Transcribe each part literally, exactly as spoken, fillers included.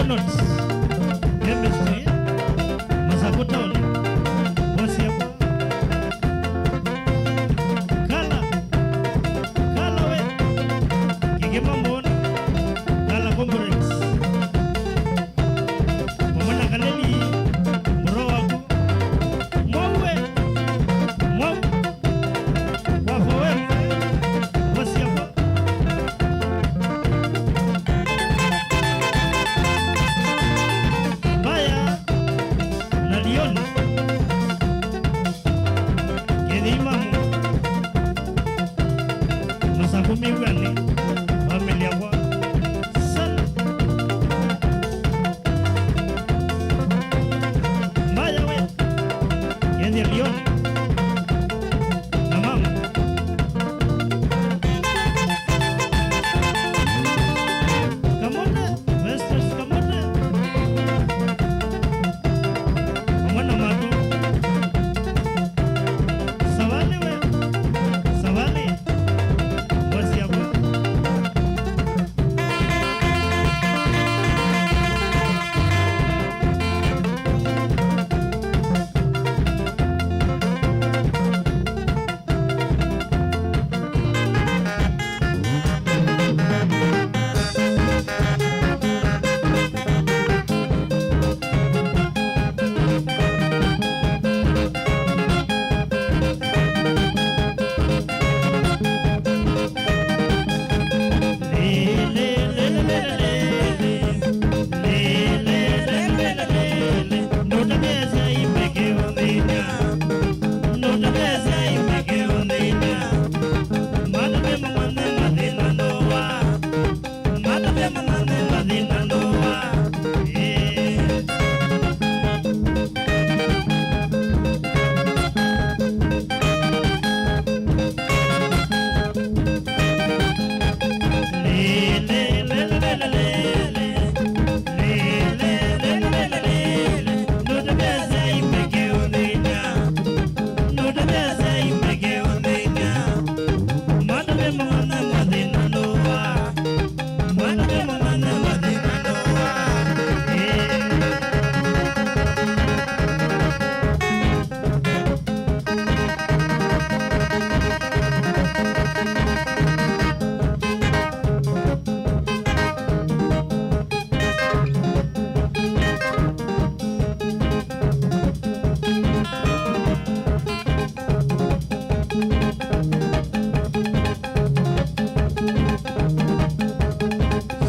Notes, Chemistry, Masakũ Town, Bosia. Kala, Kala we, Kĩkĩma Mboni, Kala Complex. Vamwe na Kaleli, mũro waku. Mwau we, Mwau. Kwa Foel, Bosia. Mbaya na Lion. Kĩthĩi mamu. Masakũ mĩw'anĩ. Famĩlĩ yakwa. Sana. Mbaya we. Kĩthĩi Lion. Na mama. Kamone, Festus Kamone. Kamone matu. Savali we, Savali. Ngozi yako.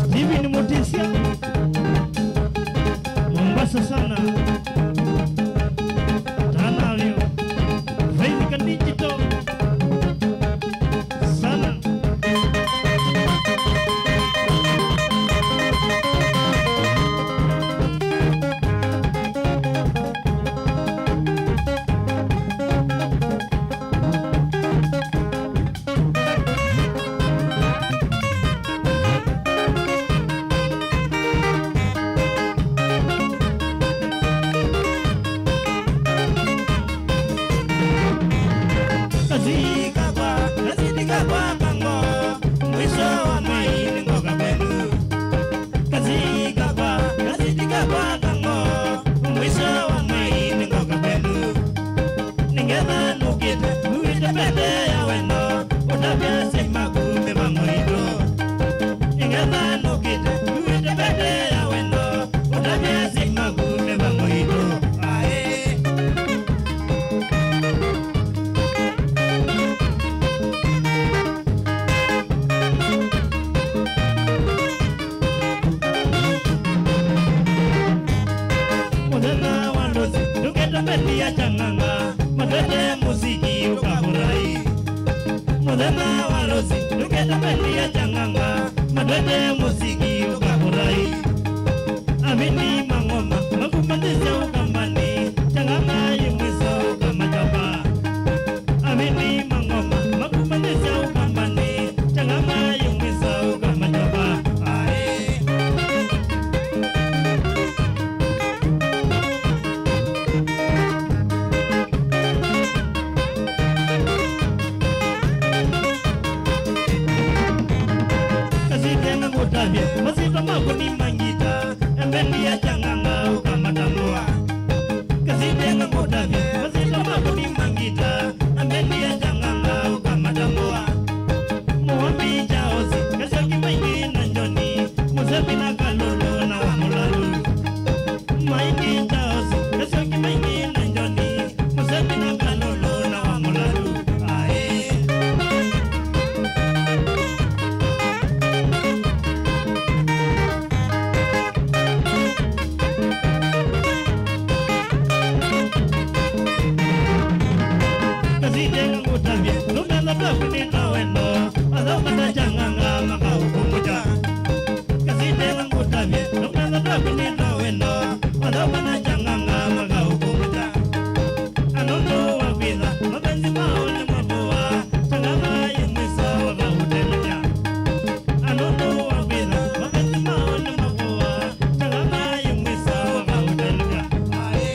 Steven Mutisya, Mombasa sana. Tana leo. Faith Kadigital. Sana. Kazika kwa, kazika kwa kango, mwisho wa maini ngoka kwenu. Kazika kwa, kazika kwa kango, mwisho wa maini ngoka kwenu. Nĩngetha nũkĩte, nũĩte mbete ya wendo, ũtavya asyai maku mĩvango itũ. Nĩngetha nũkĩte, nũĩte mbete ya wendo, ũtavya asyai maku mĩvango itũ. Aĩ. Mũthenya wa Rosi, ndũkĩte mbete ya Chang'ang'a, matwete mũsiki ũkafurahi. Mũthenya wa Rosi, ndũkĩte mbete ya Chang'ang'a, matwete mũsiki ũkafurahi. Amini mang'oma, makumanĩsya Ũkambanĩ, Chang'ang'a yĩ mwiso ũkamachapa. Amini mang'oma, makumanĩsya Ũkambanĩ, Chang'ang'a yĩ mwiso ũkamachapa. Aĩ. Kasitena kũtavya, masyĩtwa maku nĩ mangita, and Bendi ya Chang'ang'a ũkamatambũa. Kasindĩ ngakũtavya, masinda ma kũthima ngita, na bendi ya Chang'ang'a ũkamatambũa. Mũambi Charles, Kasyoki Maingi na Njoni, Mũsevi na Kalũlũ na Wamũlalu. Maingi Charles, Kasyoki Maingi na Njoni, Mũsevi na Kalũlũ na Wamũlalu. Aĩ. Kasindĩ ngakũtavya, tũmesa twaku nĩ twa wendo, athaũka na Chang'ang'a makaũkũngũta. Kasindĩ ngakũtavya, tũmesa twaku nĩ twa wendo, athaũka na Chang'ang'a makaũkũngũta. Anũndũ wa kwĩtha, mapenzi mao nĩ mavũa, Chang'ang'a yĩ mwiso wakaũteleya. Anũndũ wa kwĩtha, mapenzi mao nĩ mavũa, Chang'ang'a yĩ mwiso wakaũteleya. Aĩ.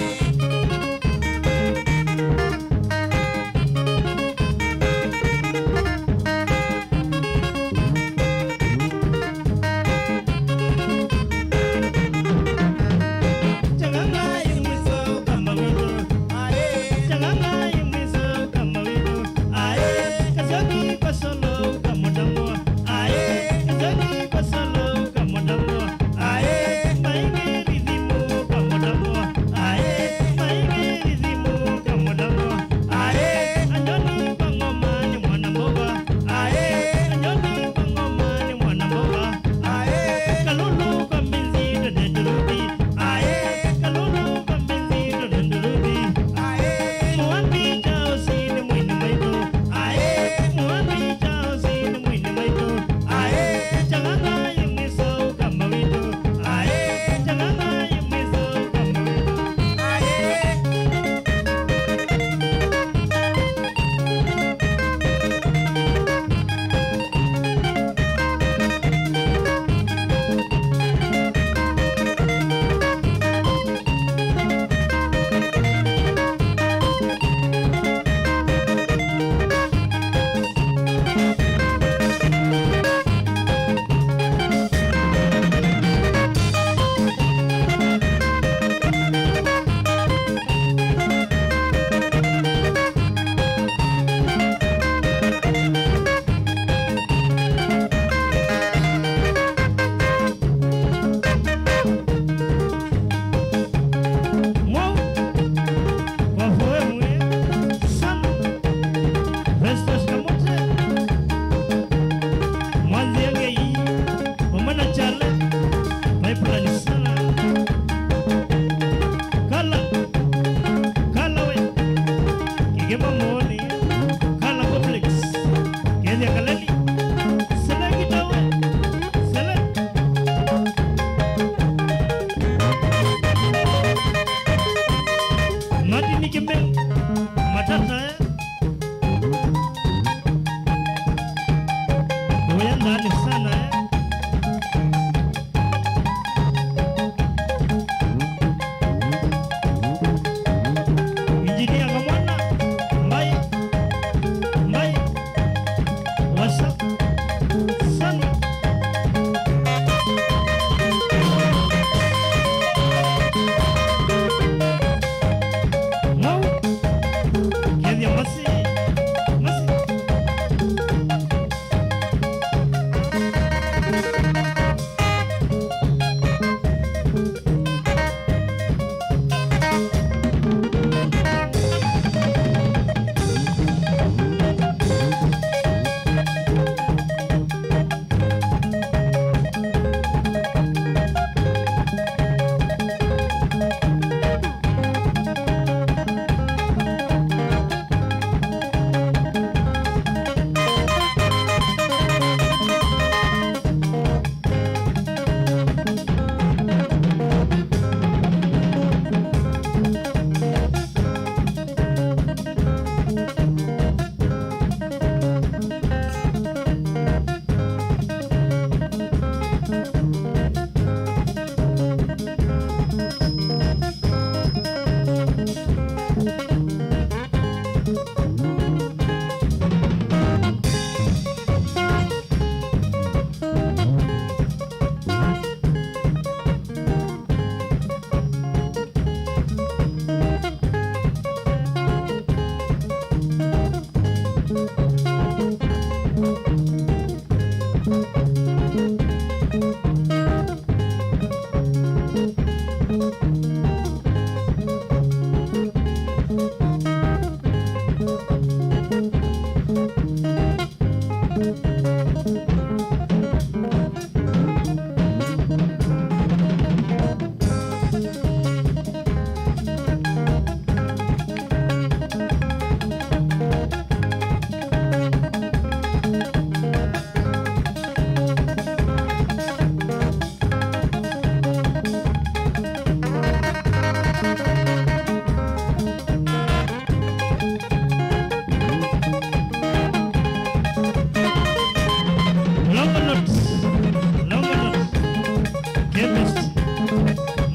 Chemist,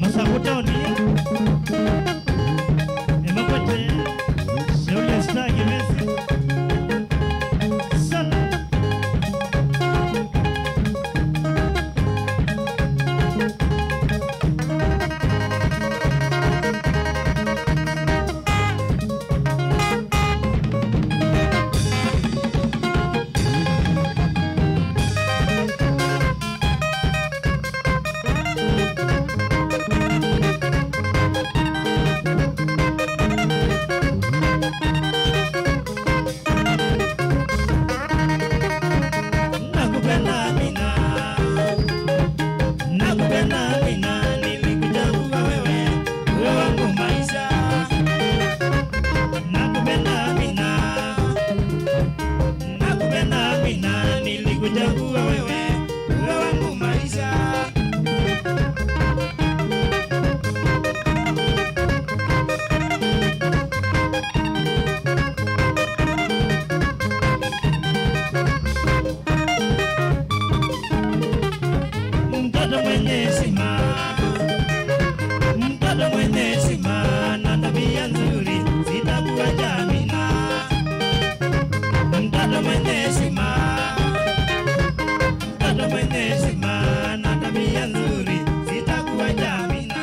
Masaku Town, ĩmakwete Shauri ya Star Kĩvesi. Sana. Nakupenda Amina, nakupenda Amina, nilikuchagua wewe, wewe wangu maisha. Nakupenda Amina, nakupenda Amina, nilikuchagua wewe, wewe wangu maisha. Mtoto mwenye heshima, mtoto mwenye heshima na tabia nzuri, sitakuacha Amina. Mtoto mwenye heshima, mtoto mwenye heshima na tabia nzuri, sitakuacha Amina.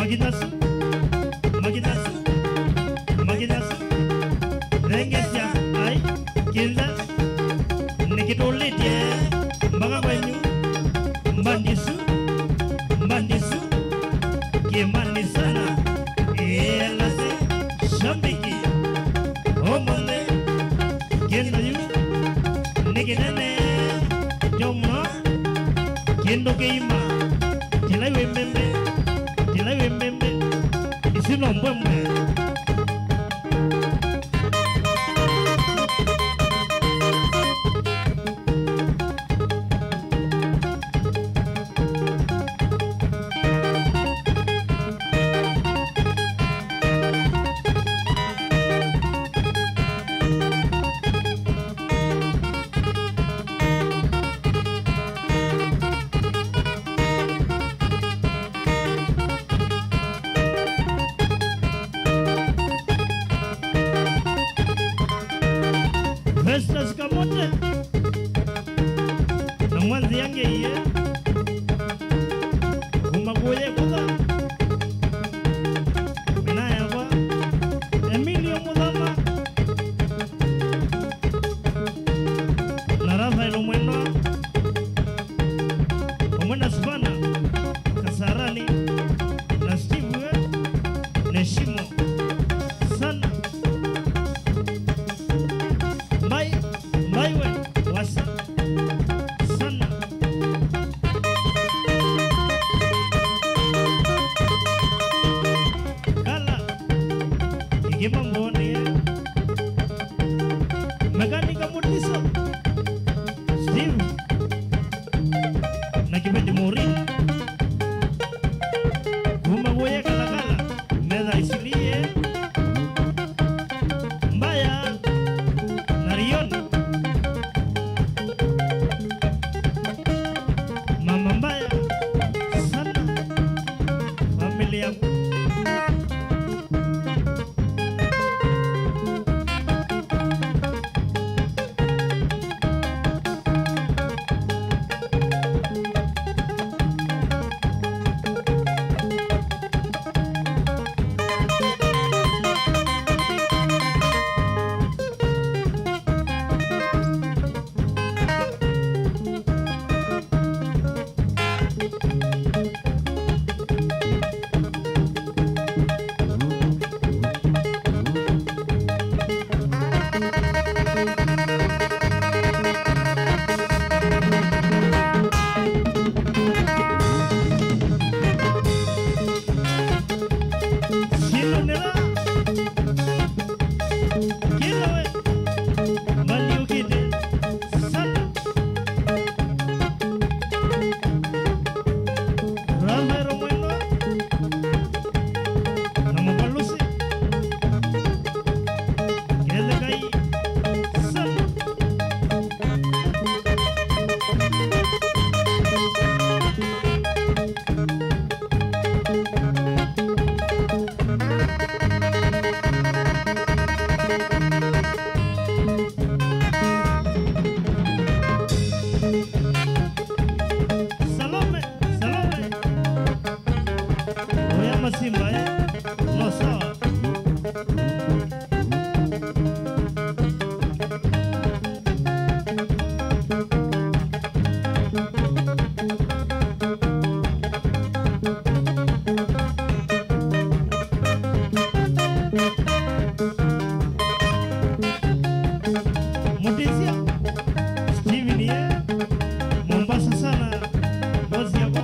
Makinyasu, makinyasu, makinyasu. Thengesya ai, kĩnza nĩkĩtũlĩtye mpaka kwenyu. Mbandi isu, mbandi isu, kĩmani sana. Ĩelase, shambiki, ũmũnthĩ, kĩndũ yu nĩ kĩnene kyo mũno. Kĩndũ kĩima, tilai wĩ mbembe, tilai wĩ mbembe, isu no mbwembwe. Festus Kamote na mwanzi yange iye kuma kuye kutha mina yakwa Emilio Muthama na Rafael Mwendwa, vamwe na Sivana Kasarani na Steve we, neshimo sana. Mbai, mbai we, wasa sana. Kala, kikima mboni. Mekanika Mutiso, Steve, na Kiveti Maureen. Kuma kuye Kalakala, metha isilie. Mbaya, na Rioni. Mama mbaya sana, family yangu. Sinonera. Kĩla we, maliũkĩte sana. Rafael Mwendwa na Mũkalũsi. Kethekai sana. Salome, Salome. Oya masimba, eh? No sawa. Mutisia, Steven ye, Mombasa sana, boss yako.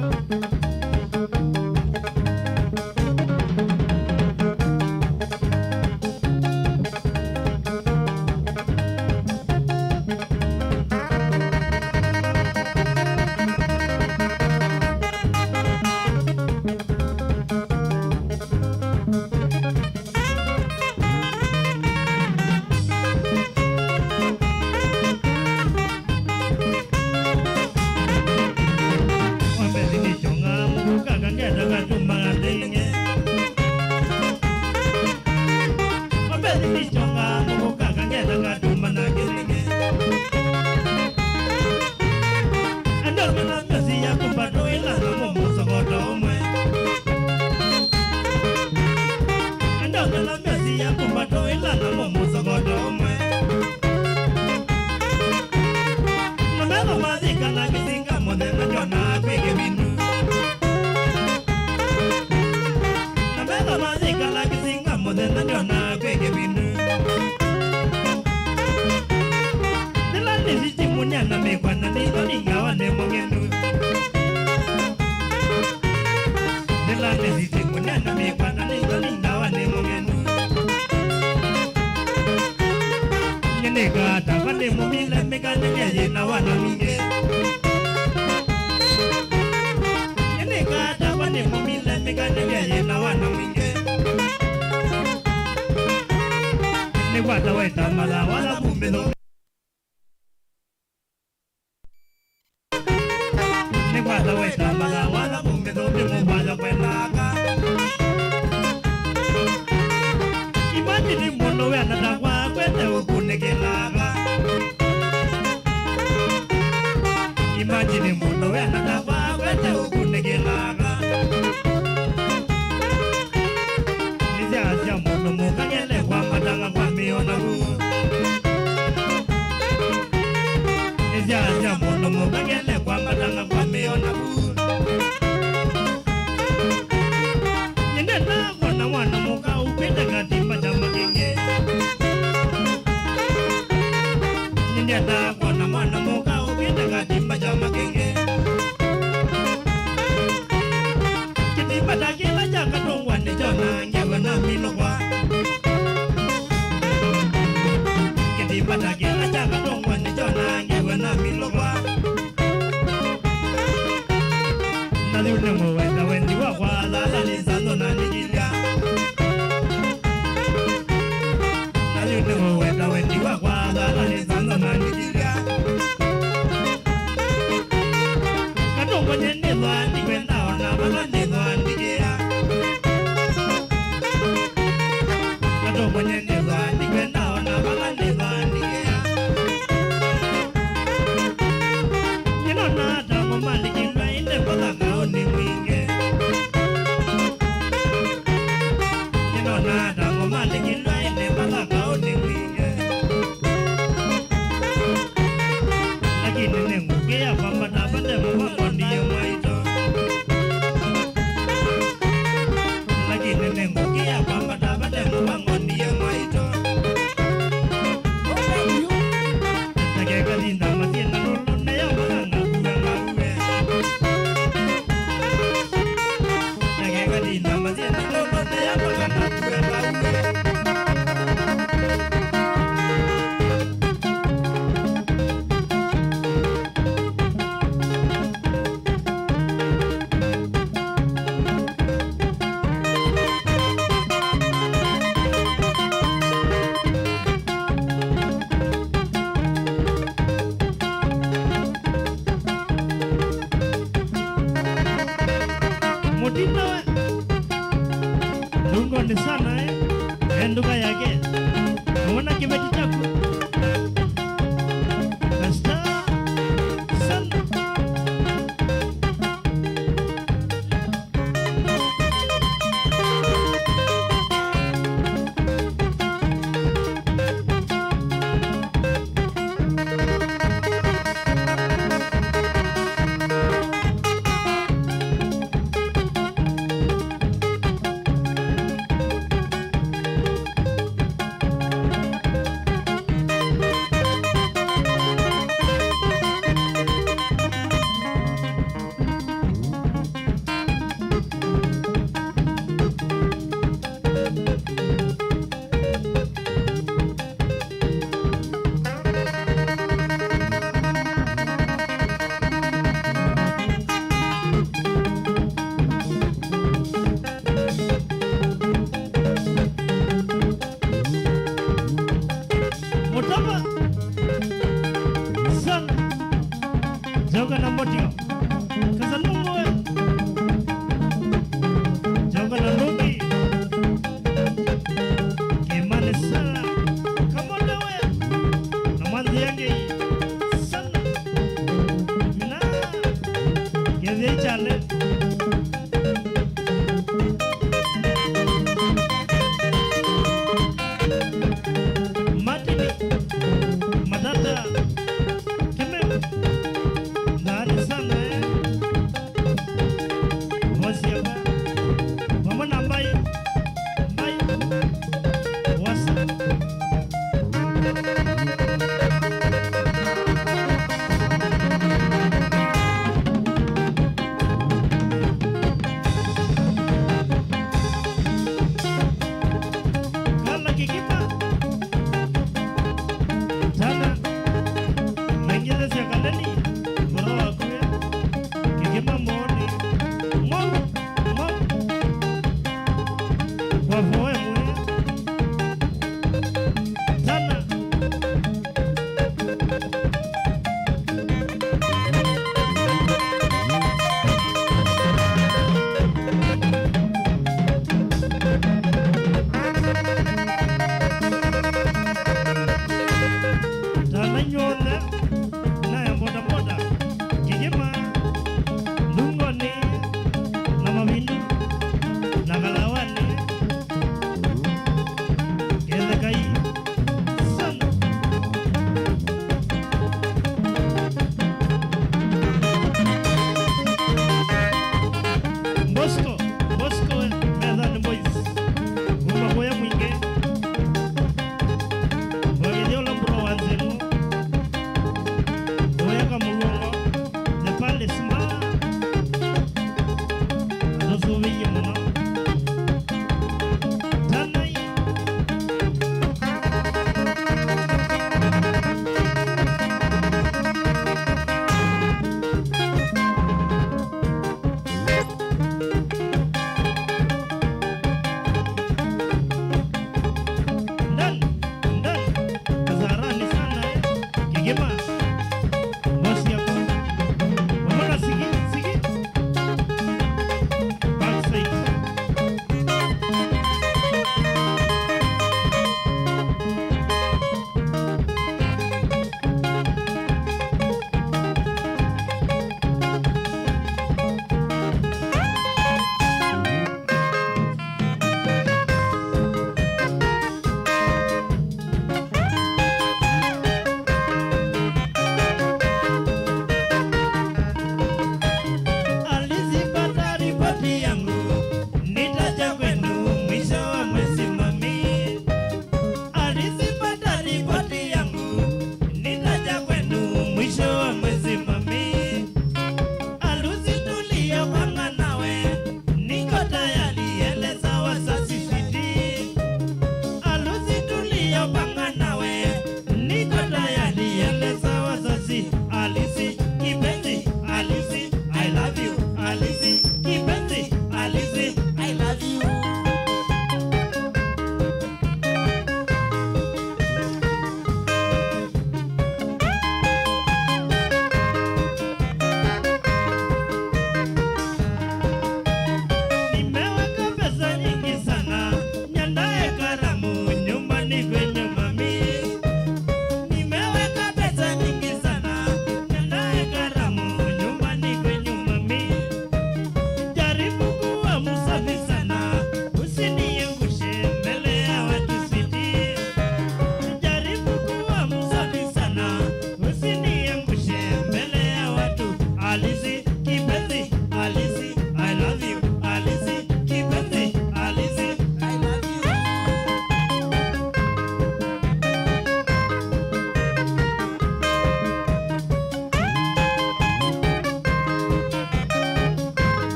Ala kĩsinga mũthenya nĩona kwĩ kĩvindu. Nĩla nĩ sitimu nĩana mĩkwa na nĩitho ningawa nĩ mũng'endu. Nĩla nĩ sitimu nĩana mĩkwa na nĩitho ningawa nĩ mũng'endu. Nĩnĩkatava nĩ mũmile mĩkanĩlya yĩna wana mwingĩ. Nĩnĩkatava nĩ mũmile mĩkanĩlya yĩna wana mwingĩ. Nĩkwata weta mathaa wala vumĩlo. Nĩkwata weta mathaa wala vumĩlo ndĩmũvaya kwendaka. Imagine mũndũ wĩana takwa kwete ũkunĩkĩlaga. Imagine mũndũ wĩana takwa kwete ũkunĩkĩlaga. Nĩsyasya mũndũ mũka ngele kwambatanga kwa mĩona vu. Nĩsyasya mũndũ mũka ngele kwambatanga kwa mĩona vu. Nĩndenda kwona mwana mũka ũkwĩte katimba kya makenge. Nĩndenda kwona mwana mũka ũkwĩte katimba kya makenge. Kĩtimba ta kĩla kya katũngwa nĩkyonangiwe na milũkwa. Kĩtimba ta kĩla kya katũngwa nĩkyonangiwe na milũkwa. Na yu nĩngũweta wendi wakwa thalanĩ sanzo na ndikilya. Na yu nĩngũweta wendi wakwa thalanĩ sanzo na ndikilya. Katũngwa nye nĩthwa ndikwenda ona vala nĩthwa ndikĩa. Katũngwa nye nĩthwa ndikwenda ona vala nĩthwa ndikĩa. Nĩnona ta ngoma ndikilwa ĩndĩ mbathanga ũnĩ mwingĩ. Nĩnona ta ngoma ndikilwa ĩndĩ mbathanga ũnĩ mwingĩ. Lakini nĩngũkĩa kwambata vate mũvango ndiye mwaito. Lakini nĩngũkĩa kwambata vate mũvango ndiye mwaito. Nake kathi ndama syĩ na lũlũ nĩyo makang'aua ng'aue. Nake kathi ndama syĩ na lũlũ nĩyo makang'aua ng'aue. Mũtindo we ndungoni sana, eh? Eh, nduka yake. Unaona kibeti chako? Rasta sana.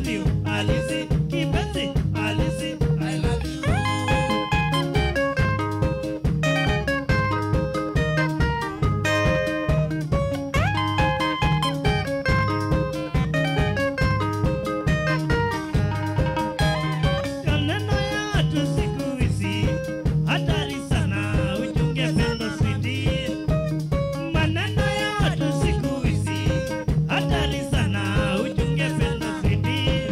Halisi, kipenzi, halisi, I love you. Maneno ya watu siku hizi, hatari sana, uchunge pendo sweetie. Maneno ya watu siku hizi, hatari sana, uchunge pendo sweetie.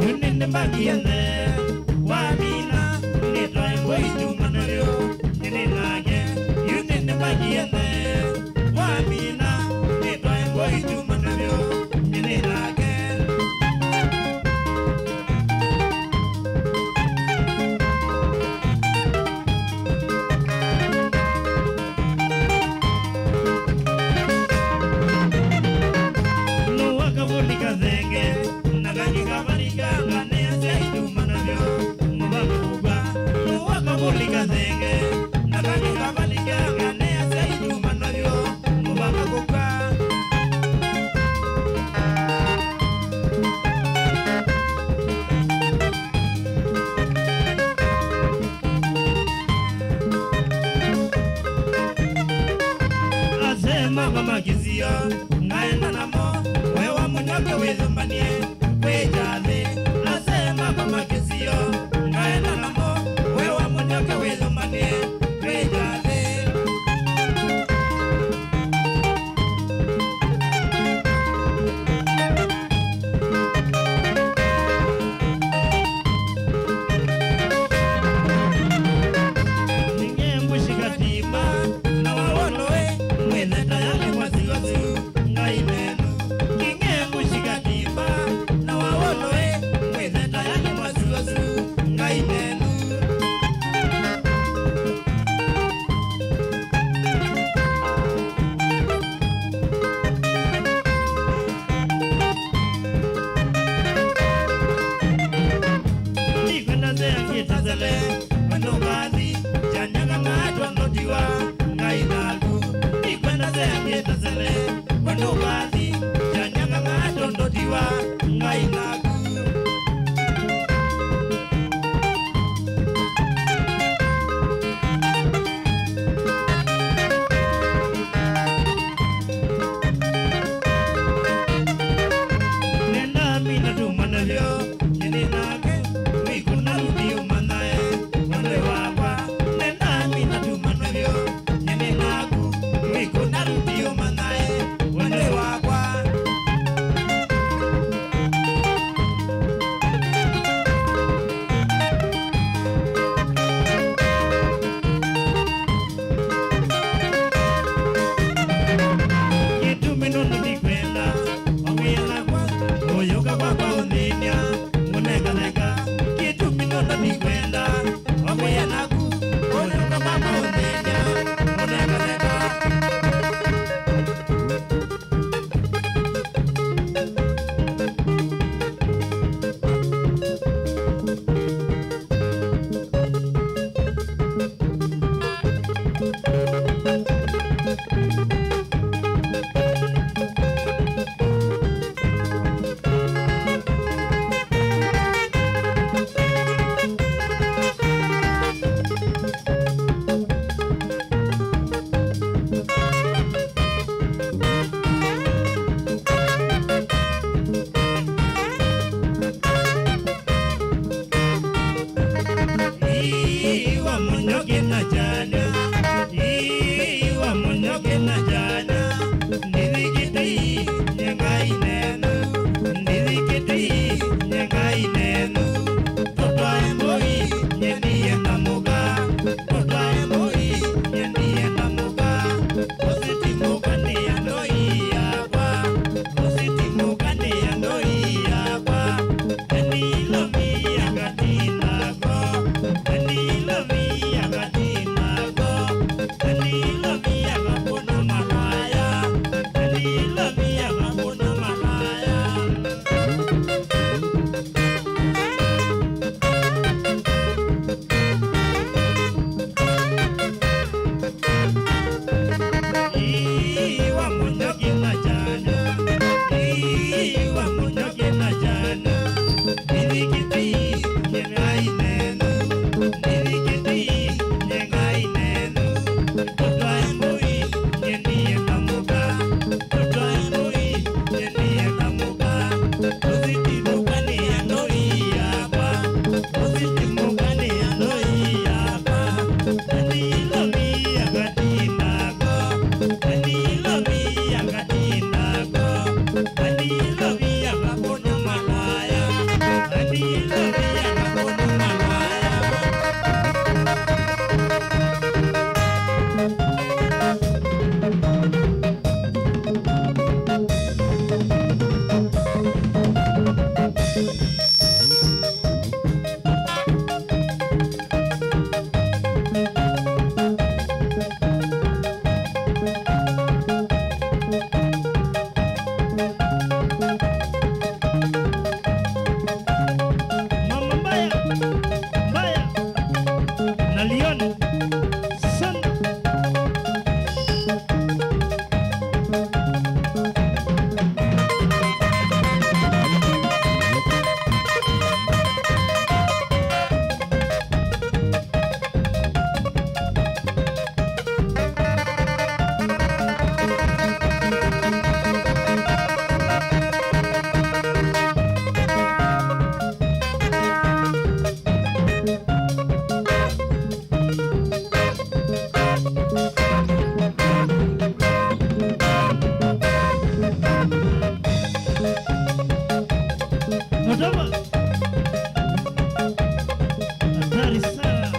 Yu nĩnĩmbakie nthĩ, wamina, nĩtwae mbũi tumana vyũ, nĩnĩ nake. Yu nĩnĩmbakie nthĩ, wamina, nĩtwae mbũi tumana vyũ, nĩnĩ nake. Nũwa kavũli kathenge, na kangĩ kavalikanga nĩ asyai tumana vyũ, mũvanga kũkw'a. Nũwa kavũli kathenge, na kangĩ kavalikanga nĩ asyai tumana vyũ, mũvanga kũkw'a. Asee makwa ma kĩsio, ngaenda namo, we wa mũnyoke wĩyũmbanie kwĩkya nthĩ. Asee makwa ma kĩsio, ngaenda namo, we wa mũnyoke wĩyũmbanie kwĩkya nthĩ. Ning'e ngũshika tima, na wawoloe, mwĩthe tayarĩ mwasiwasu, Ngai nenu. Ning'e ngũshika tima, na wawoloe, mwĩthe tayarĩ mwasiwasu, Ngai nenu. Ndikwenda nzĩa ngĩtasele, we ndũkathi, kyanyaga ng'atwa ndotiwa, Ngai naku. Ndikwenda nzĩa ngĩtasele, we ndũkathi, kyanyaga ng'atwa ndotiwa, Ngai naku. Nenda mina tumana vyũ, nĩnĩ nake, wĩkũna rũthiũ manyae, mwendwa wakwa. Nenda mina tumana vyũ, nĩnĩ naku, wĩkũna rũthiũ manyae, mwendwa wakwa. Kĩtumi nũndũ ndikwenda, o wĩa nakwa, ũyũka kwakwa ũnthĩny'a. Mama Mbaya, Mbaya, na Lion, sana. Mutava. Hatari sana.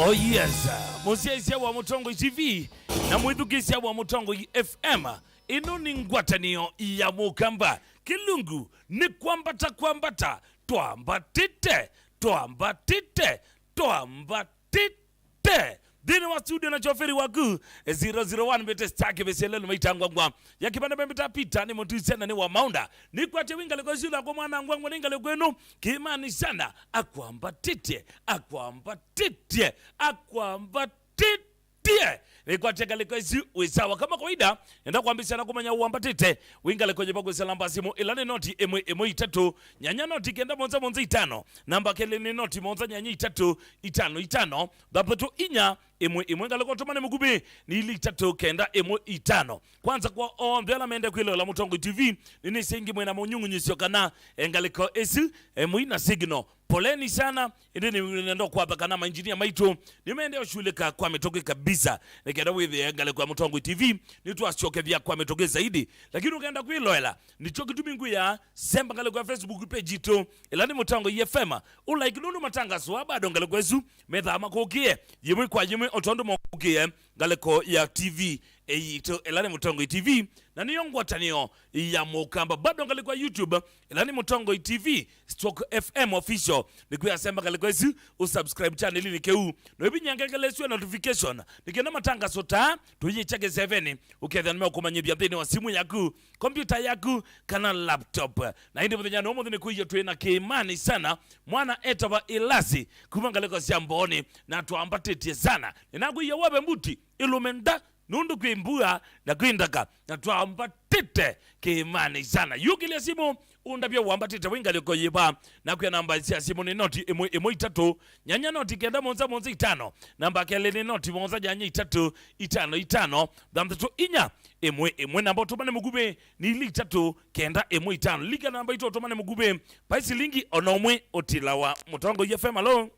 Oh yes, mũsyaĩĩsya wa Mũtongoi T V na mwĩthukĩĩsya wa Mũtongoi F M. Ĩno nĩ ngwatanĩo ya Mũkamba. Kĩlungu nĩ kwambata, kwambata, twambatĩte, twambatĩte, twambatĩte. Nthĩnĩ wa studio na choferi waku, eh, zero zero one mbĩte star kĩvĩsĩle nũmaitangwangwa ya kĩvanda mbĩta Peter nĩ mũtusia na nĩ wa maunda. Nĩkwatya wĩ ngalĩko ĩsu lakwa mwana ngwangwa nĩ ngalĩko ĩno. Kĩmani sana, akwambatĩtye, akwambatĩtye, akwambatĩtye. Tie, nĩkwatya ngalĩko ĩsu wĩ sawa. Kama kawaida, nenda kwambĩsya na kũmanya wambatĩte. Wĩ ngalĩko yĩva kwĩsya namba ya simũ, ĩla nĩ noti ĩmwe ĩmwe itatũ, nyanya noti kenda mũonza mũonza itano, namba kelĩ nĩ noti mũonza nyanya itatũ itano itano, thanthatũ inya ĩmwe ĩmwe. Ngalĩko tũmane mũkuvĩ nĩ ili itatũ kenda ĩmwe itano. Kwanza kwa onthe ala mende kwĩloela Mũtongoi T V, nĩnĩsĩ ĩngĩ mwĩna mũnyung'unyĩsyo kana, eh, ngalĩko ĩsu, eh, mũina signal. Poleni sana, ĩndĩ nĩ, nĩnenda kwatha kana mainjinia maitũ nĩmende ũshulĩka kwa mĩtũkĩ kabisa. Nĩkenda wĩthĩe ngalĩko ya Mũtongoi T V, nĩtwasyokethya kwa mĩtũkĩ zaidi. Lakini ũkenda kwĩloela, nĩkyo kĩtumi ngwĩa, semba ngalĩko ya Facebook page itũ, ĩla nĩ Mũtongoi F M. Ũlike nũndũ matangaso aa bado ngalĩko ĩsu methaa makũkĩe yĩmwe kwa yĩmwe o tondũ mokũkĩe ngalĩko ya T V yitũ, ĩla nĩ Mũtongoi T V, na nĩyo ngwatanĩo ya Mũkamba. Bado ngalĩko ya YouTube, ĩla nĩ Mũtongoi T V stroke F M official. Nĩkwĩa semba ngalĩko ĩsu, ũsubscribe channel-inĩ kĩu, na ũivinya ngengele ĩsu ya notification, nĩkenda matangaso ta tũyĩkya kĩseveni, ũkethĩa nĩmeũkũmanyĩthya nthĩnĩ wa simũ yaku, kompyuta yaku, kana laptop. Na ĩndĩ mũthenya nĩ ũmũnthĩ nĩkwĩie twĩ na kĩmani sana, mwana etawa Ilasi, kuma ngalĩko sya Mbooni, na twambatĩtye sana. Nĩnakwĩie wawe mbuti, ĩlũme nda, nũndũ kwĩ mbua na kwĩ ndaka, na twambatĩte kĩĩmanĩ sana. Yũkĩlya simũ, ũndavye wambatĩte wĩ ngalĩko yĩva, nakwĩa namba sya simũ nĩ noti ĩmwe ĩmwe itatũ, nyanya noti kenda mũonza mũonza itano, namba kelĩ nĩ noti mũonza nyanya itatũ itano itano, thanthatũ inya ĩmwe ĩmwe, namba ũtũmane mũkuvĩ nĩ ili itatũ kenda ĩmwe itano. Lika namba itũ ũtũmane mũkuvĩ, vai silingi ona ũmwe ũtilawa. Mũtongoi F M, alo?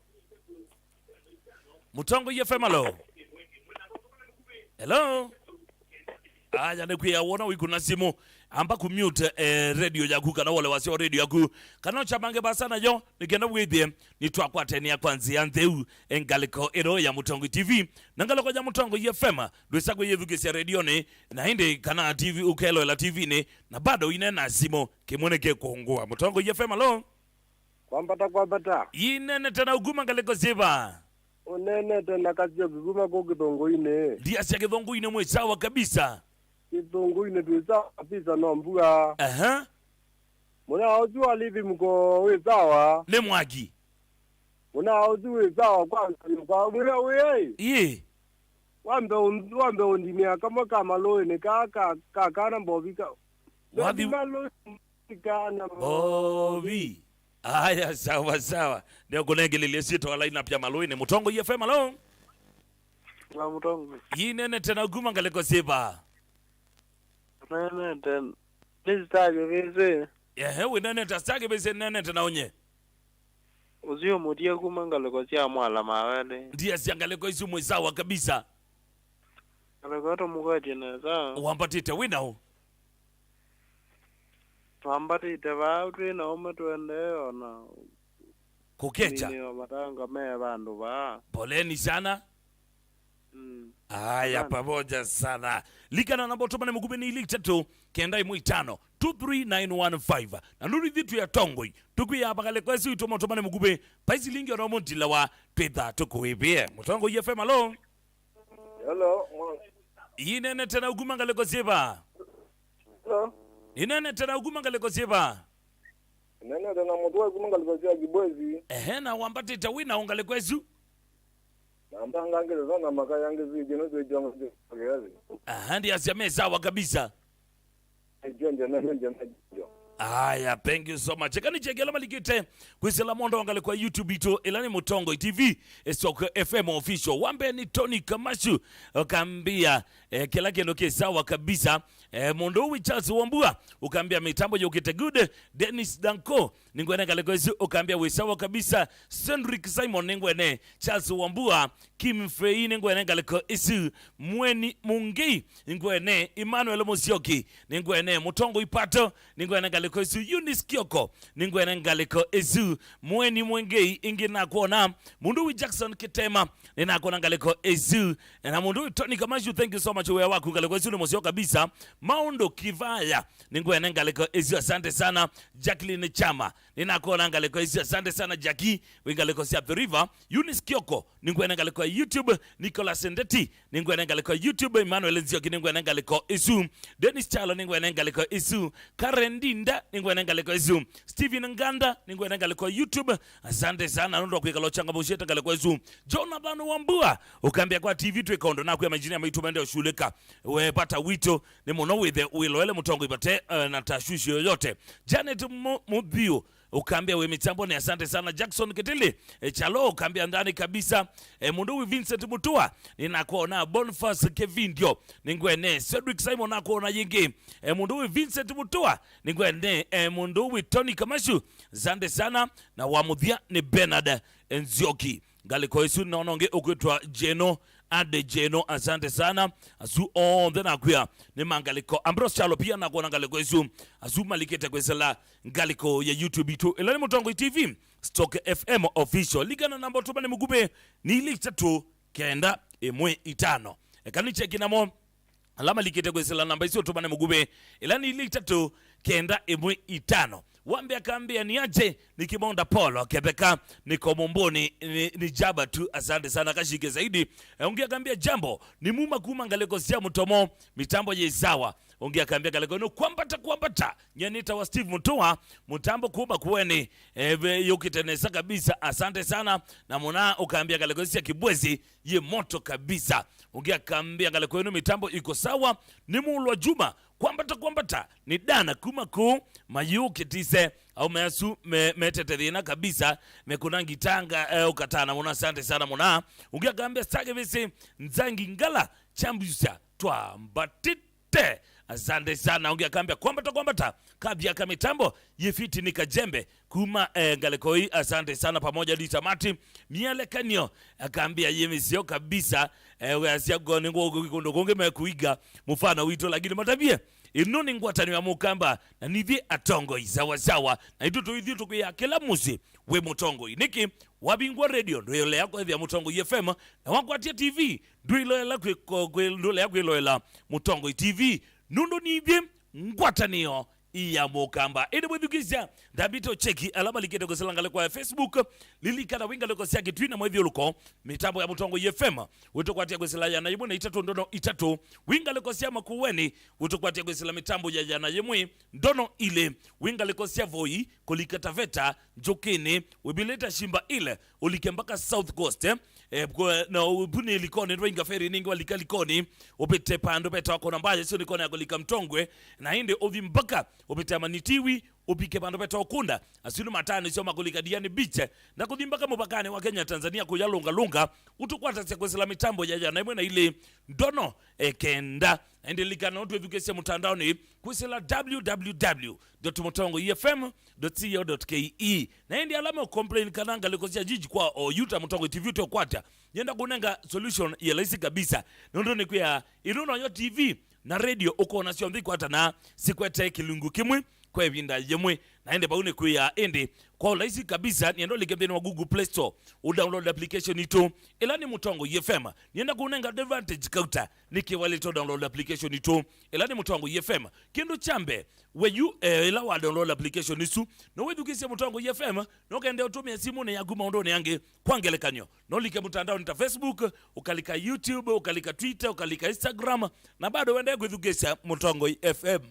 Mũtongoi F M, alo? Hello? Aya, nĩkwĩa wona wĩkuna simũ, amba kumute, eh, radio yaku kana wole wasya wa radio yaku. Kana ũchamange vasa nayo, nĩkenda wĩthĩe nĩtwakwatania kwa nzĩa ntheu, eh, ngalĩko ĩno ya Mũtongoi T V. Na ngalĩko ya Mũtongoi F M, ndwĩsa kwĩyĩthukĩsya redionĩ, na ĩndĩ kana T V ũkeloela T V-nĩ, na bado ine na simũ, kĩmwe nĩkĩkũngũa. Mũtongoi F M, alo? Kwambata, kwambata. Inenete na ukuma ngalĩko syĩva? Ũnenete na Kasyoki kuma kũ Kĩthũngũinĩ. Ndiasya Kĩthũngũinĩ mwĩ sawa kabisa. Kĩthũngũinĩ twĩ sawa kabisa, no mbua. Aha. Mũnaa ũsu wa living ko wĩ sawa. Nĩ mwaki. Mũnaa ũsu wĩ sawa kwa nzanyo kwa mwĩa wĩai. Ĩĩ. Wambe ũn-, wambe ũndimĩa kamwe ka malũĩnĩ kaa ka, ka kana mbovi ka. Wathi- Mbovi kana mbovi. Mbovi. Aya, sawa sawa. Ndio kũnengelelia syĩtwa wa line-up ya malũĩnĩ. Mũtongoi F M, alo? Na Mũtongoi. Yĩnenete na kuma ngalĩko syĩva? Nenete. Nĩ Star Kĩvĩsĩ. Ehe, wĩnenete Star Kĩvĩsĩ, nenete na ũnye. Ũsio mũtie kuma ngalĩko sya Mwala Mawele. Ndiasya ngalĩko isu mwĩ sawa kabisa. Ngalĩko tũmũkwetye nesa. Wambatĩte wĩ naũ? Twambatĩte vaa twĩ na ũmwe tũendee ona kũkecha. Nĩ matanga me vandũ vaa. Poleni sana. Mm. Aya, asante. Pamoja sana. Likana namba ũtũmane mũkuvĩ nĩ ili itatũ kenda ĩmwe itano two three nine one five. Na nũndũ ithyĩ twĩ atongoi, tũkwĩaa ngalĩko ĩsu itũma ũtũmane mũkuvĩ, paisi lingi ona mũndila wa twĩtha tũkũĩvĩe. Mũtongoi F M, alo? Hello, mwa- Inenete na ukuma ngalĩko syĩva? Hello? Inenete na ukuma ngalĩko syĩva? Nenete na mũtwe kuma ngalĩko sya Kibwezi. Ehe, na wambatĩte wĩ na ngalĩko ĩsu? Na mbanga ngĩte sana makaya ngĩsĩkye nũsĩ kyongo kĩathĩ. Aha, ndiasya me sawa kabisa. Ĩkyo nje na nje na kyo. Aya, thank you so much. Kani chekela malikite kwĩsĩla mondo wa ngalĩko ya YouTube itũ, ĩla nĩ Mũtongoi T V, Stock F M Official. Wambe nĩ Tony Kamashu, ũkambia, eh, kĩla kĩndũ kĩ sawa kabisa. Eh, mũndũ ũyũ Charles Wambua, ũkambia mĩtambo yũkĩte good. Dennis Danko, nĩngwene ngalĩko ĩsu, ũkambia wĩ sawa kabisa. Cedric Simon, nĩngwene. Charles Wambua, Kim Fei, nĩngwene ngalĩko ĩsu. Mweni Mungei, nĩngwene. Emmanuel Musyoki, nĩngwene. Mũtongoi Pato, nĩngwene ngalĩko ĩsu. Eunice Kioko, nĩngwene ngalĩko ĩsu. Mweni Mungei, ĩngĩ nakwona. Mũndũ ũyũ Jackson Kitema, nĩnakwona ngalĩko ĩsu. Na mũndũ ũyũ Tony Kamashu, thank you so much, wĩa waku ngalĩko ĩsu nĩ mũseo kabisa. Maũndũ Kivaya, nĩngwene ngalĩko ĩsu, asante sana. Jacqueline Chama, nĩnakwona ngalĩko ĩsu, asante sana Jackie, wĩ ngalĩko sya Athi River. Eunice Kioko, nĩngwene ngalĩko ya YouTube. Nicholas Ndeti, nĩngwene ngalĩko ya YouTube. Emmanuel Nzioki, nĩngwene ngalĩko ĩsu. Dennis Chalo, nĩngwene ngalĩko ĩsu. Karen Ndinda, nĩngwene ngalĩko ĩsu. Steven Nganda, nĩngwene ngalĩko ya YouTube. Asante sana nũndũ wa kwĩkala ũchangamũshĩte ngalĩko ĩsu. Jonathan Wambua, ũkambĩa kwa T V twĩka ũndũ nakwĩa mainjinia maitũ mende ũshulĩka. We vata witũ nĩ mũno wĩthe wĩloele Mũtongoi vate, eh, na tashwishi yoyote. Janet Mu-, Muthiu, ũkambĩa wĩ mĩtambo nĩ asante sana. Jackson Kitili, eh, Chalo, ũkambĩa ndani kabisa. Eh, mũndũ wĩ Vincent Mutua, nĩnakwona. Boniface Kevindio, nĩngwene. Cedric Simon, nakwona yĩngĩ. Eh, mũndũ wĩ Vincent Mutua, nĩngwene. Eh, mũndũ wĩ Tony Kamashu, asante sana. Na wa mũthya nĩ Bernard Nzioki. Ngalĩko ĩsu nona ũngĩ ũkwĩtwa Jeno, Ade Jeno, asante sana. Asu onthe nakwĩa nĩ mangalĩko. Ambrose Chalo pia nakwona ngalĩko ĩsu. Asu malikĩte kwĩsĩla ngalĩko ya YouTube itũ. Ĩla nĩ Mũtongoi T V, Stock F M Official. Likana namba ũtũmane mũkuvĩ nĩ ili itatũ kenda ĩmwe itano. Eka nĩ cheki namo. Ala malikĩte kwĩsĩla namba isu ũtũmane mũkuvĩ. Ĩla nĩ ili itatũ kenda ĩmwe itano. Wambe akambĩa nĩ aje, nĩ Kĩmonda Polo, Ketheka, nĩ Komomboni, nĩ, nĩ Jaba tu, asante sana, kashike zaidi. Eh, ũngĩ akambĩa jambo, nĩ muma kuma ngalĩko sya Mũtomo, mĩtambo yĩ sawa. Ũngĩ akambĩa ngalĩko ĩno kwambata, kwambata, nye nĩtawa Steve Mutua, mũtambo kuma Kueni, eh, ve, yũkĩte nesa kabisa, asante sana. Na mũna ũkambĩa ngalĩko sya Kibwezi, yĩ moto kabisa. Ũngĩ akambĩa ngalĩko ĩno mĩtambo iko sawa, nĩ Mũlwa Juma, kwambata, kwambata, nĩ Dana kuma kũu Mayũ Kĩtise. Aume asu me-, metete thĩna kabisa, mekũna ngitanga, eh, ũkatana mũno, asante sana mũna. Ũngĩ akambĩa Star Kĩvĩsĩ, Nzangi Ngala, Chambusa, twambatĩte. Asante sana. Ũngĩ akambĩa kwambata, kwambata, kathia ka mĩtambo, yĩfiti nĩ Kajembe, kuma, eh, ngalĩko ii, asante sana, pamoja ndi tamati. Mielekanio, akambĩa yĩ mĩseo kabisa, eh, weasya ngo nĩ ngũ-, kũndũ kũngĩ mekuiga mũfano witũ, lakini matavie, ĩno nĩ ngwatanĩo ya Mũkamba, na nithyĩ atongoi, sawa sawa, na itũ tũithyĩ tũkwĩa kĩla mũsyĩ wĩ mũtongoi. Nĩkĩ wavingwa radio ndwĩlea kwethĩa Mũtongoi F M, na wakwatia T V ndwĩloela kwĩ-, kwĩ-, ndwĩlea kwĩloela Mũtongoi T V, nũndũ nithyĩ ngwatanĩo ya Mũkamba. Ĩndĩ mwĩthukĩĩsya, ndambĩte ũcheki ala malikĩte kwĩsĩla ngalĩko ya Facebook. Lilikana wĩ ngalĩko sya Kĩtui na Mwĩthyũlũko, mĩtambo ya Mũtongoi F M, wĩtũkwatia kwĩsĩla ĩana yĩmwe na itatũ ndono itatũ. Wĩ ngalĩko sya Makueni, wĩtũkwatia kwĩsĩla mĩtambo ya ĩana yĩmwe ndono ilĩ. Wĩ ngalĩko sya Voi, kũlika Taveta, Njũkĩnĩ, wĩvilĩte Shimba Hill, ũlike mpaka South Coast, eh? Eh, kwe-, na ũvunĩ Likoni, ndwainga ferry nĩngĩ walika Likoni, ũvĩte vandũ vetawa Kona Mbaya, ĩsu nĩ kona ya kũlika Mtongwe, na ĩndĩ ũthi mpaka ũvĩte Amanitiwi, ũvike vandũ vetawa Ukunda, asu nĩ matano nĩsyo makũlika Diani Beach, na kũthi mpaka mũvakanĩ wa Kenya Tanzania kũya Lunga Lunga, ũtũkwatasya kwĩsĩla mĩtambo ya ĩana ĩmwe na ilĩ ndono, eh, kenda. Na ĩndĩ lilikana no twĩthukĩĩsye mũtandaonĩ kwĩsĩla w w w dot mũtongoi f m dot co dot k e. Na ĩndĩ ala me complain kana ngalĩko sya jiji kwa oyu ta Mũtongoi T V ũteũkwata, nĩenda kũnenga solution ya laisi kabisa. Nũndũ nĩkwĩa, ĩno noyo T V na radio ũkona syonthe ikwatana sikwete kĩlungu kĩmwe kwa ĩvinda yĩmwe. Na ĩndĩ vau nĩkwĩa, ĩndĩ kwa ũlaisi kabisa, nĩenda ũlike nthĩnĩ wa Google Play Store, ũdownload application itũ, ĩla nĩ Mũtongoi F M. Nĩenda kũnenga advantage kauta nĩkĩ waĩlĩte download application itũ, ĩla nĩ Mũtongoi F M. Kĩndũ kya mbee, we yu, eh, ĩla wa download application isu, no wĩthukĩĩsye Mũtongoi F M, no kende ũtũmĩe simũnĩ yaku maũndũnĩ angĩ. Kwa ngelekany'o, no ũlike mũtandaonĩ ta Facebook, ũkalika YouTube, ũkalika Twitter, ũkalika Instagram, na bado wende kwĩthukĩĩsya Mũtongoi F M.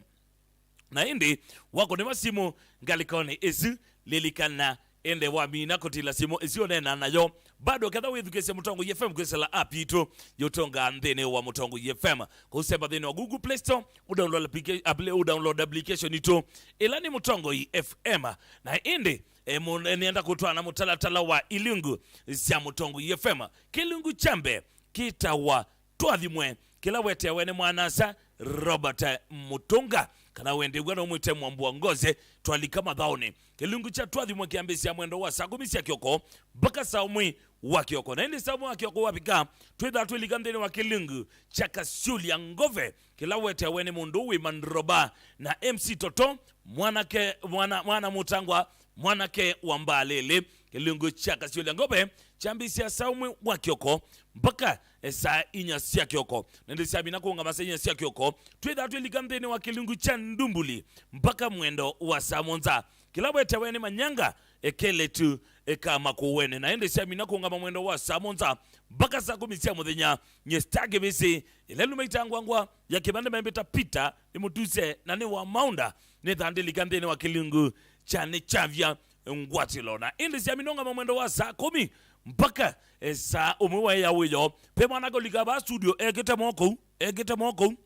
Na ĩndĩ, wakũnĩwa simũ ngalĩkonĩ ĩsu, lilikana, ĩndĩ wamina kũtila simũ ĩsu ũneena nayo, bado ketha wĩthukĩĩsye Mũtongoi F M kwĩsĩla app itũ yũtũnga nthĩnĩ wa Mũtongoi F M. Kũu semba nthĩnĩ wa Google Play Store, ũdownload applica-, appli-, ũdownload application itũ, ĩla nĩ Mũtongoi F M. Na ĩndĩ, e, mũ-, e, nĩenda kũtwaa na mũtalatala wa ilungu sya Mũtongoi F M. Kĩlungu kya mbee kĩtawa Twathimwe, kĩla wetewe nĩ mwanasa Robert Mutunga, kana wendew'a no mwĩte Mwambua Ngoze, twalika mathaũnĩ. Kĩlungu kya Twathimwe kĩambĩĩsya mwendo wa saa kũmi sya kĩoko mpaka saa ũmwe wa kĩoko. Na ĩndĩ saa ũmwe wa kĩoko wavika, twĩthaa twĩlika nthĩnĩ wa kĩlungu kya Kasyũlya Ngove, kĩla wetewe nĩ mũndũ wĩ Mandroba na M C Toto, mwanake, mwana, mwana mũtangwa, mwanake wa Mbalĩlĩ. Kĩlungu kya Kasyũlya Ngove kyambĩĩsya saa ũmwe wa kĩoko mpaka, e, saa inya sya kĩoko. Na ĩndĩ syamina kũũngama saa inya sya kĩoko, twĩthaa twĩlika nthĩnĩ wa kĩlungu kya Ndumbuli mpaka mwendo wa saa mũonza, kĩla wetewe nĩ Manyanga, e, kelĩtu, e, ka Makueni. Na ĩndĩ syamina kũũngama mwendo wa saa mũonza mpaka saa kũmi sya mũthenya, nyie Star Kĩvĩsĩ, ĩla ĩluma itangwangwa ya kĩvande membĩta Peter, nĩ mũtuse na nĩ wa maũnda, nĩthaa ndĩlika nthĩnĩ wa kĩlungu kya Nĩkyavya Ngwatĩlo. Na ĩndĩ syamina ũũngama mwendo wa saa kũmi mpaka, e, saa ũmwe wa ĩa wĩoo. Ve mwanake ũlika vaa studio ekĩte moko ũu, ekĩte moko ũu.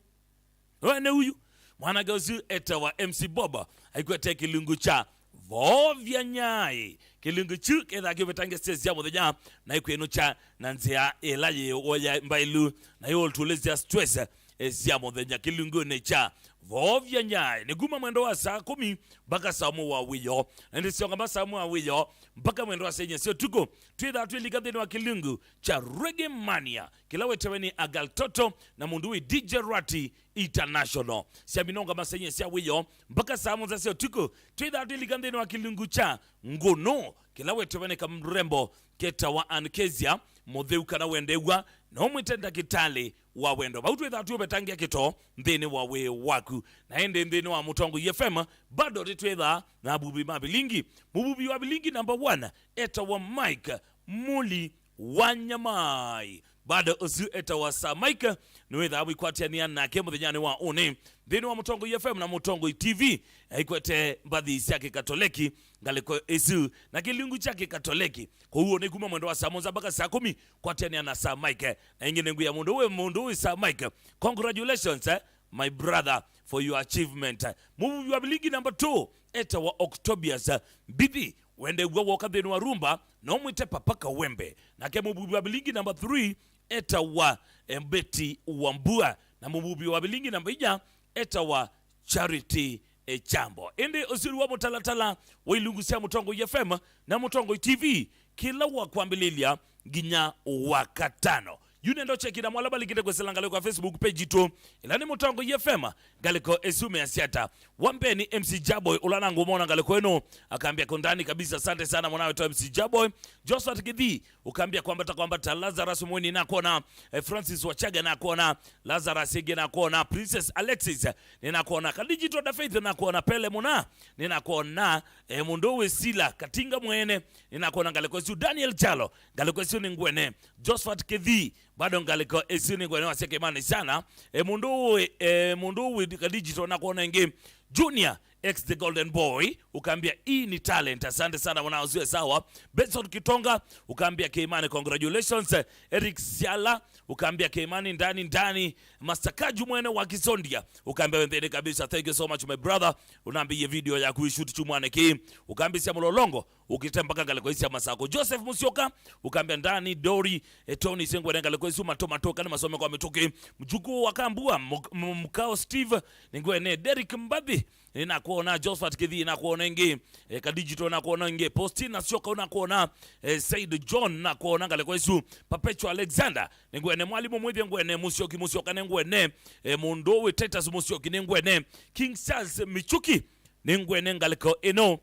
We nĩ ũyu. Mwanake ũsu etawa M C Bob, aikwete kĩlungu kya Voovya Nyaĩ. Kĩlungu kyu kethaa kĩũvĩtange stage sya mũthenya, na ikwĩnũkya na nzĩa ĩla yĩ ũya mbaĩlu, na yũtũlĩsya stress, e, sya mũthenya. Kĩlungunĩ kya Voovya Nyaĩ nĩ kuma mwendo wa saa kũmi mpaka saa ũmwe wa wĩoo, na ĩndĩ syongama saa ũmwe wa wĩoo mpaka mwendo wa saa inya sya ũtukũ. Twĩthaa twĩlika nthĩnĩ wa kĩlungu kya Reggae Mania, kĩla wetewe nĩ Agal Toto na mũndũ wĩ D J Rati International. Syamina ũũngama saa inya sya wĩoo mpaka saa mũonza sya ũtukũ, twĩthaa twĩlika nthĩnĩ wa kĩlungu kya Ngũnũ, kĩla wetewe nĩ kamrembo ketawa Ankezia Mũtheu, kana wendew'a no mwĩte ndakĩtalĩ wa wendo. Vau twĩthaa tũũvetangĩa kĩtoo nthĩnĩ wa wĩĩ waku. Na ĩndĩ nthĩnĩ wa Mũtongoi F M, bado nĩtwĩthaa na avuvi ma vilingi. Mũvuvi wa vilingi number one etawa Mike Muli wa Nyamai. Bado ũsu etawa Sir Mike, nĩwĩthaa wĩkwatĩanĩa nake mũthenyanĩ wa ũnĩ nthĩnĩ wa Mũtongoi F M na Mũtongoi T V, aikwete mbathi sya Kĩkatoleki ngalĩko ĩsu na kĩlungu kya Kĩkatoleki. Kwoou nĩ kuma mwendo wa saa mũonza mpaka saa kũmi, kwatĩanĩa na Sir Mike. Na ĩngĩ nĩngwĩa mũndũ wĩ, mũndũ wĩ Sir Mike, congratulations, eh, my brother, for your achievement. Mũvuvi wa vilingi number two etawa Octobius Mbithi, wendew'a woka nthĩnĩ wa rumba no mwĩte Papa Kawembe. Nake mũvuvi wa vilingi number three etawa, eh, Betty Wambua, na mũvuvi wa vilingi number inya etawa Charity, eh, Chambo. Ĩndĩ ũsu nĩ wa mũtalatala wa ilungu sya Mũtongoi F M na Mũtongoi T V, kĩla wa kwambĩlĩlya nginya wa katano. Yu nenda ũcheki na mwala malikite kwĩsĩla ngalĩko ya Facebook page itũ. Ĩla nĩ Mũtongo F M, ngalĩko ĩsu measya ata. Wa mbee nĩ M C Jaboy, ũla nangũmona ngalĩko ĩno, akambia kũndani kabisa, asante sana mwanawe to M C Jaboy. Josephat Kithi, ũkambia kwambata kwambata, Lazarus Mweni nakuona, eh, Francis Wachaga nakuona, Lazarus Ege nakuona, Princess Alexis, nĩnakuona, Kadijito da Faith nakuona, Pele Muna, nĩnakuona, eh, mũndũ wĩ Sila, Katinga Mwene, nĩnakuona ngalĩko ĩsu, Daniel Chalo, ngalĩko ĩsu nĩ ngwene, Josephat Kithi, bado ngalĩko ĩsu nĩ ngwene wasya kĩmani sana. E, mũndũ ũĩ, e, mũndũ ũĩ ka digital nakuona ĩngĩ. Junior X the Golden Boy, ũkambia hii ni talent. Asante sana mwana usiwe sawa. Benson Kitonga, ũkambia kĩmani congratulations. Eric Siala, ũkambia kĩmani ndani ndani. Master Kaju mwene wa Kisondia, ũkambia wendeni kabisa. Thank you so much my brother. Ũnambĩie video ya kuishoot chumwane kĩ. Ũkambisya mũlolongo. Ũkĩte mpaka ngalĩko isi ya Masako. Joseph Musyoka, ũkambia ndani, Dori, eh, Tony Sengwene ngalĩko isu mato mato kana masome kwa mĩtũkĩ. Mjukuu wa Kambua, Muk-, M-, Mkao Steve, nĩngwene, Derek Mbathi, nĩnakuona, Josephat Kithi, nĩnakuona ĩngĩ, eh, Kadijito, nĩnakuona ĩngĩ, Postina Syoka, nĩnakuona, eh, Said John, nĩnakuona ngalĩko isu, Perpetual Alexander, nĩngwene, Mwalimu Mwĩthya, nĩngwene, Musyoki, Musyoka, nĩngwene, eh, mũndũ wĩ Titus Musyoki, nĩngwene, King Charles Michuki, nĩngwene ngalĩko ĩno.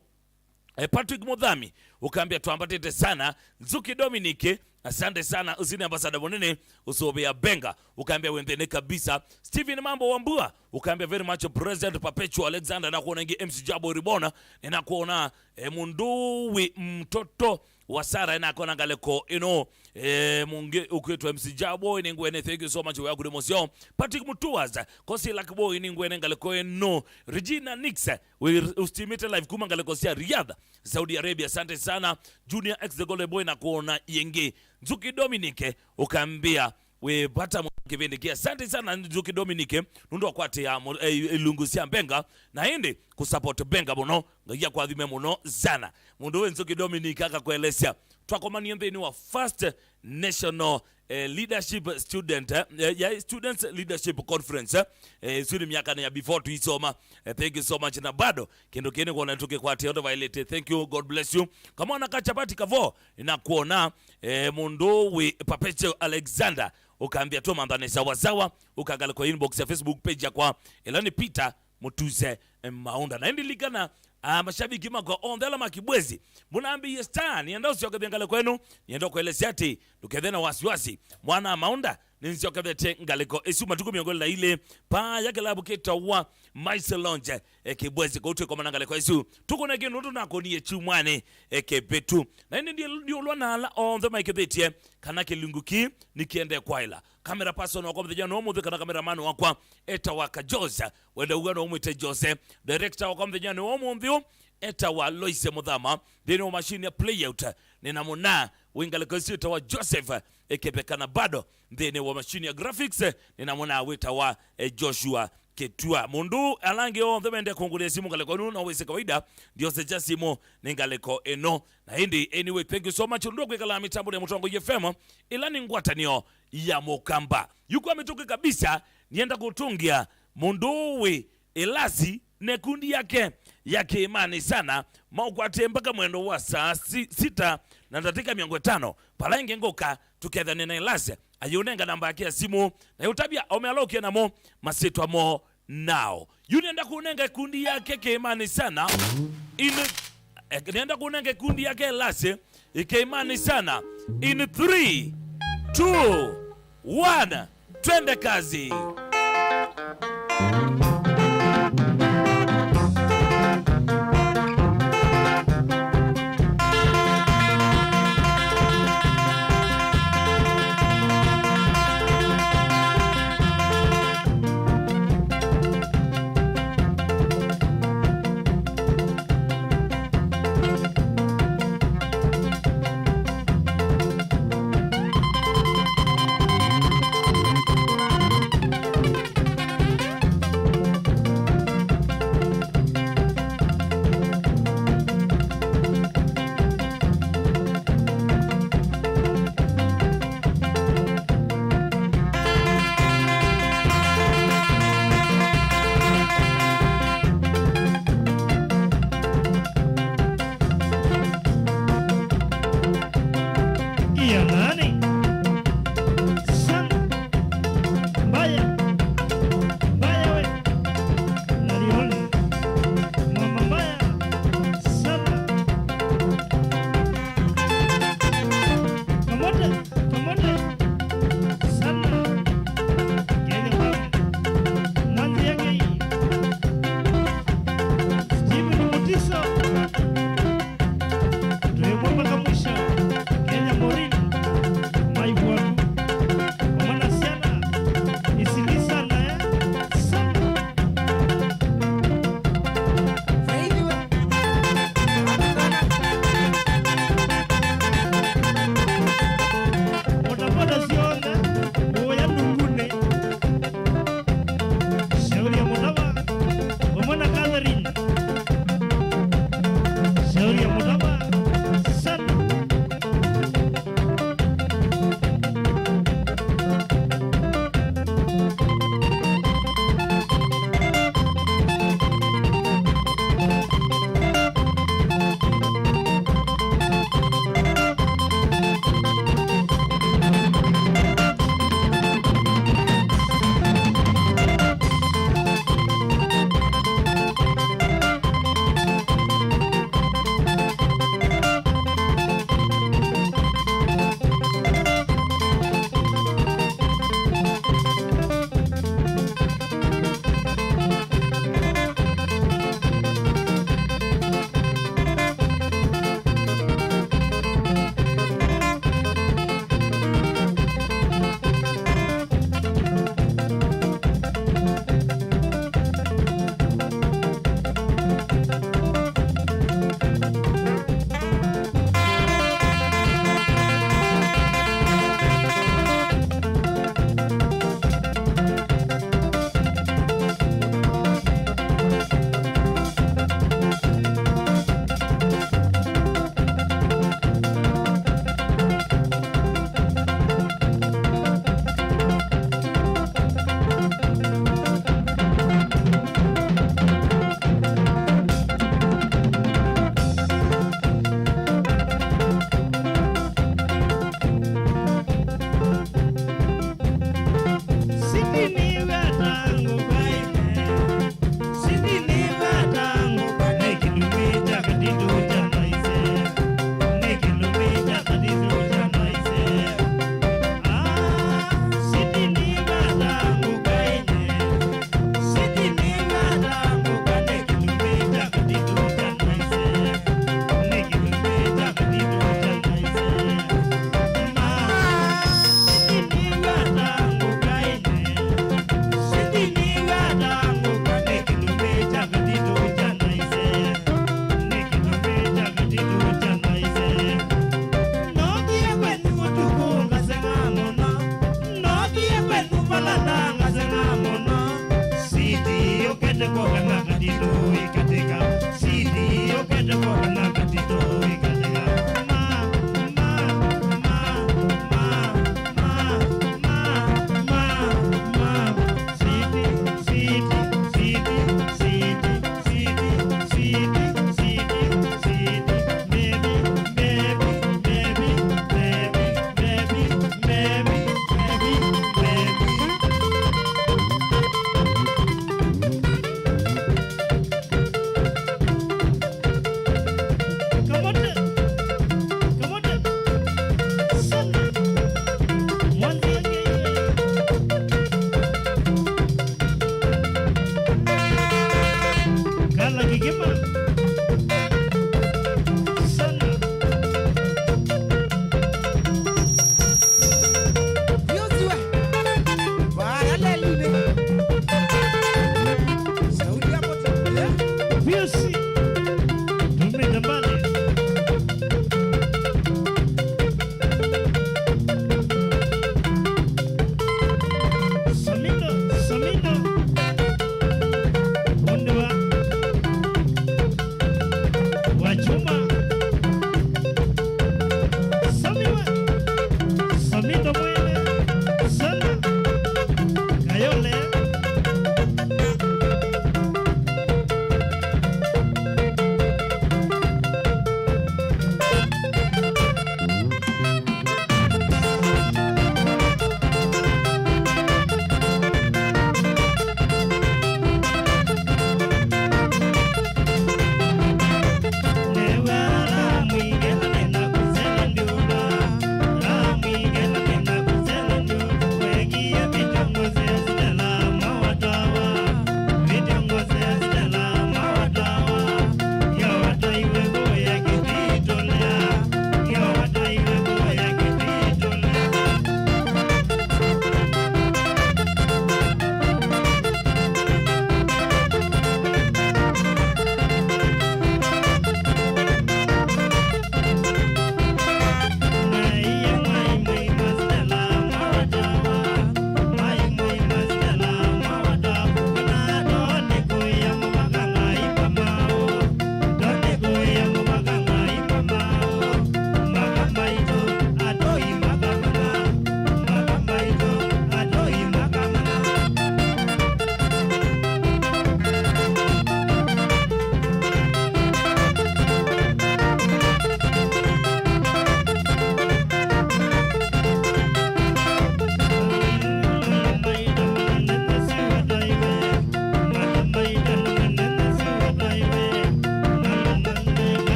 Eh, Patrick Muthami, ũkambia twambatĩte sana. Nzuki Dominic, asante sana. Ũsu nĩ ambassador mũnene, ũsũvĩa Benga, ũkambia wĩ nthĩnĩ kabisa. Stephen Mambo Wambua, ũkambia very much present. Perpetual Alexander, nakuona ĩngĩ. M C Jabo Ribona, nĩnakuona, eh, mũndũ wĩ mtoto wa Sara, nĩnakuona ngalĩko ĩno. Eh, mũngĩ ũkwĩtwa M C Jabo, nĩngwene, thank you so much, wĩ akũrĩ mũseo. Patrick Mutuas, Kosi Lucky Boy, nĩngwene ngalĩko ĩno. Regina Nix, Wĩ-, ũstimĩte live kuma ngalĩko sya Riyadh, Saudi Arabia. Asante sana. Junior X the Golden Boy nakuona yĩngĩ. Nzuki Dominic, ũkambia wĩ vata mũno kĩvĩndĩ kĩ. Asante sana Nzuki Dominic, nũndũ wa kwatĩa mo-, eh, ilungu sya Benga, na ĩndĩ kũsupport Benga mũno. Ngai akwathime mũno sana. Mũndũ wĩ Nzuki Dominic akakwelesya. Twakomanie nthĩnĩ wa First National eh, Leadership Student, eh, eh, ya Students Leadership Conference, eh, eh, isu nĩ myaka ya before tuisoma. Eh, thank you so much. Na bado, kĩndũ kĩnĩ kuona tũkĩkwatĩa ũndũ vaĩlĩte. Thank you, God bless you. Kamwana ka chapati kavo, nĩnakuona, eh, mũndũ wĩ Perpetual Alexander, ũkambia tũmanthane sawa sawa, ũkangalĩka kwa inbox ya Facebook page yakwa, ĩla nĩ Peter Mũtuse, eh, Maũnda. Na ĩndĩ lilikana, ah, mashabiki makwa onthe ala ma Kĩbwezi, mũnambĩie star, nĩenda ũsyokethya ngalĩko ĩno, nĩenda ũkwelesya atĩ ndũkethe na wasiwasi. Mwana Maũnda, nĩnsyokethetye ngalĩko ĩsu matukũ mĩongo ĩlĩ na ilĩ, paa ya kĩlavu kĩtawa Mice Lounge, eh, Kĩbwezi, kũu twĩkomana ngalĩko ĩsu. Tũkũne kĩndũ tũnakonie chumwanĩ, eh, kĩvĩtu. Na ĩndĩ ndiũlwa na ala onthe maĩkĩthĩtye kana kĩlungu kĩĩ nĩkĩendee kwaĩla. Camera person wakwa mũthenya nĩ ũmũnthĩ, kana cameraman wakwa etawa Kajoza, wenda uga no ũmwĩte Jose. Director wakwa mũthenya nĩ ũmũnthĩ ũ, etawa Loise Mũthama. Nthĩnĩ wa machine ya playout, nĩna mũna wĩ ngalĩko ĩsu etawa Joseph, eh, Kĩveka, na bado nthĩnĩ wa machine ya graphics, eh, nĩna mũna wĩtawa, eh, Joshua Kĩtua. Mũndũ ala angĩ onthe mende kũngũlĩa simũ ngalĩko ĩno, no wĩsĩ kawaida, ndiose cha simũ nĩ ngalĩko ĩno. Na ĩndĩ, anyway, thank you so much. Ũndũ kwĩkala mĩtambo ya Mũtongo F M, ĩla nĩ ngwatanĩo ya Mũkamba. Yu kwa mĩtũkĩ kabisa, nienda kũtũngĩa mũndũ wĩ Elasi na ĩkundi yake ya Kĩĩmanĩ Sana, maũkwate mpaka mwendo wa saa si-, sita na ndatĩka mĩongo ĩtano. Vala ĩngĩ ngũka, tũkethane na Elasi, ayĩũnenga namba yake ya simũ, na yũtavya aũme ala ũkie namo masyĩtwa moo nao. Yu nenda kũnenga ĩkundi yake Kĩĩmanĩ Sana. In, eh, nenda kũnenga ĩkundi yake Elasi, Kĩĩmanĩ Sana. In three, two, one, twende kazi. Piusi, tumĩte mbali. Samito, Samito. Fundi wa, wa chuma. Samiwa, Samito mwene. Sana. Kayole.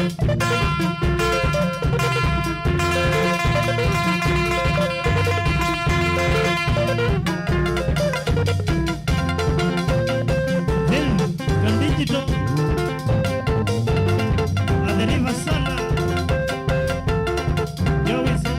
Hey, Digital. Adhiriva sana. Yo, wisi.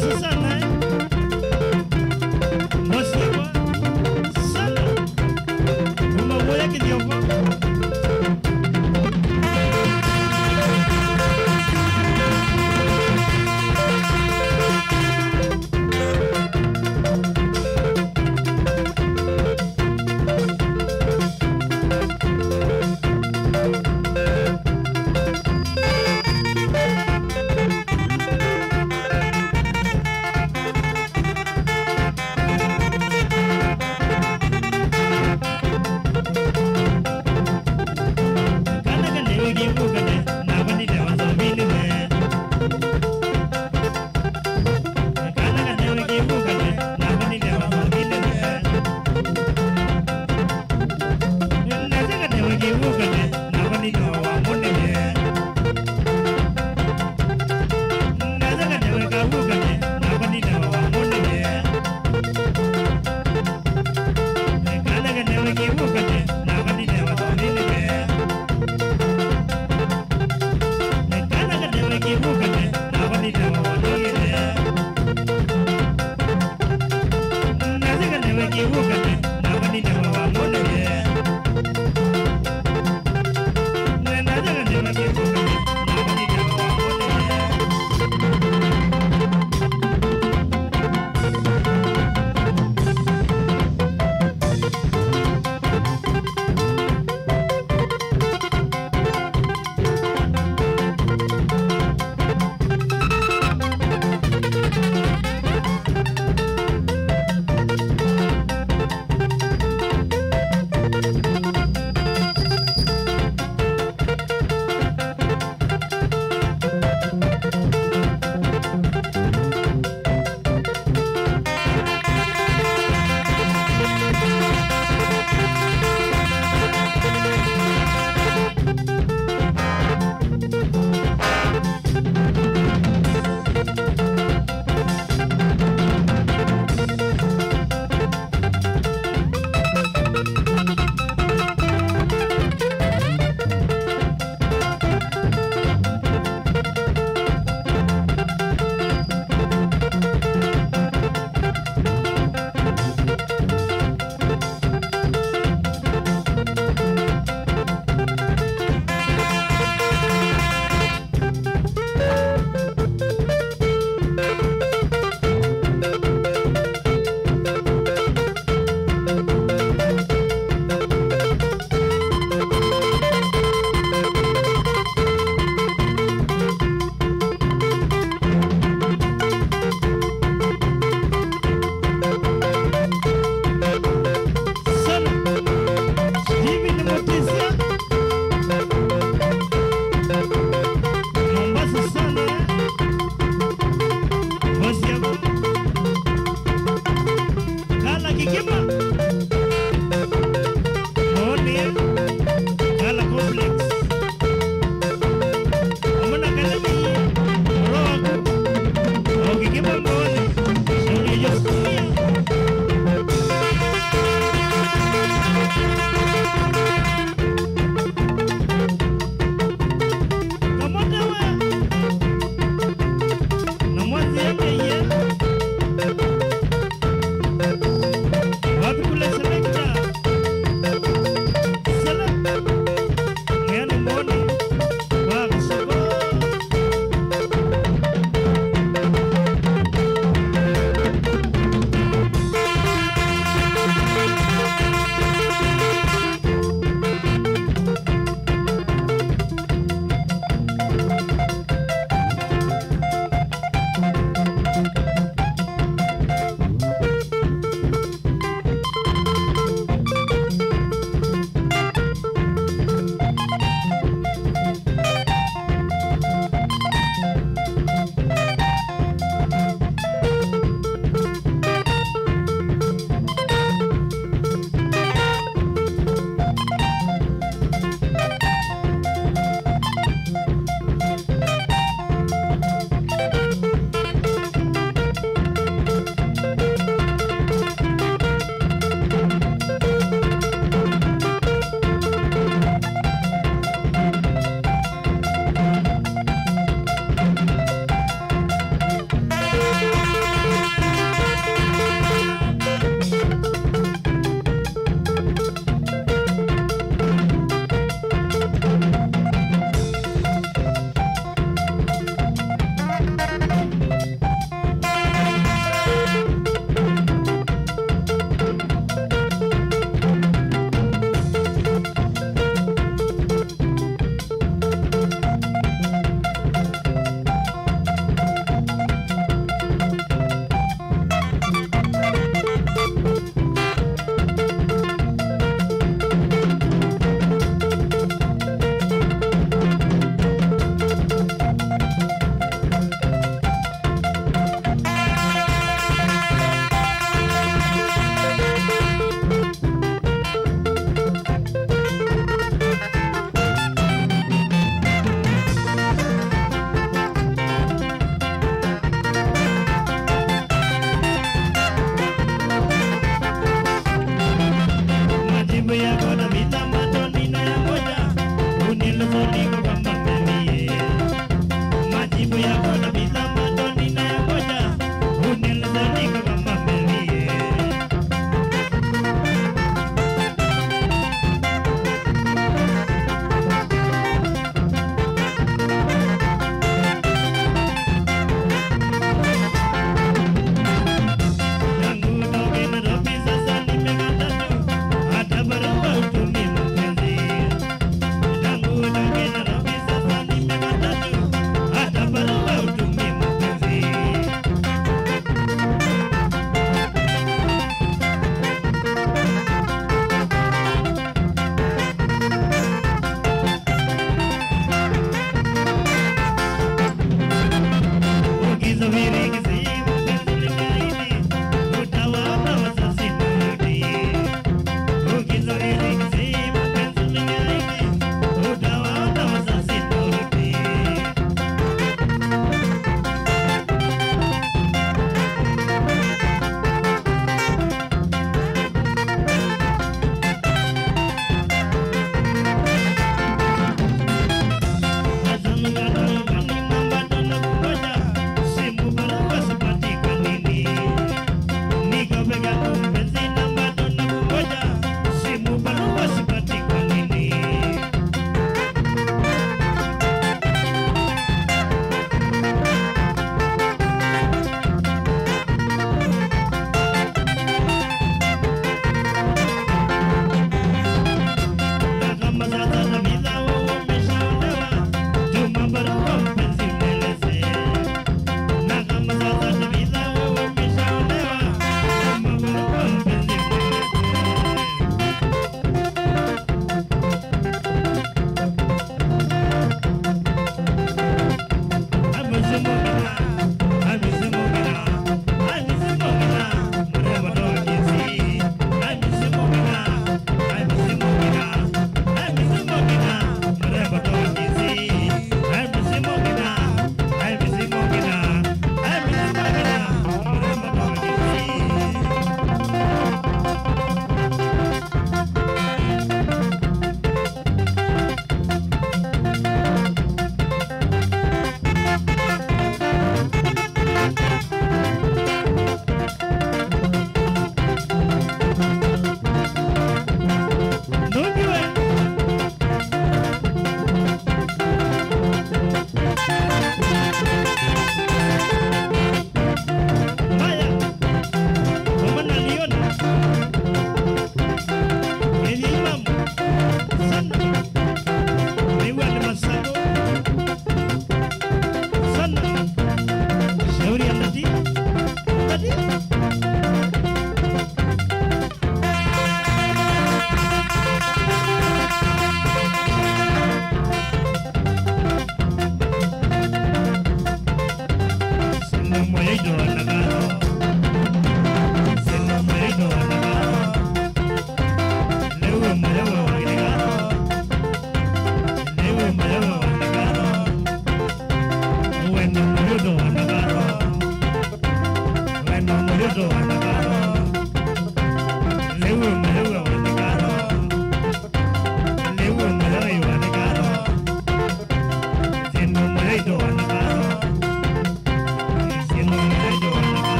Sana, eh? Masiwa sana. Kuma woya kĩthyoka.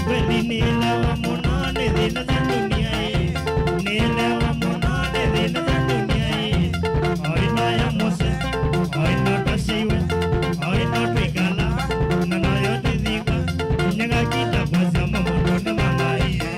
Kweli nĩelewa mũno nĩ thĩna sya dunia ĩ, nĩelewa mũno nĩ thĩna sya dunia ĩ. O ĩno ya mũseo, o ĩno tũseiwe, o ĩno twĩkala, na noyo twĩthĩwa, nyaka kita kwasya mamũndũ nĩ mamaie.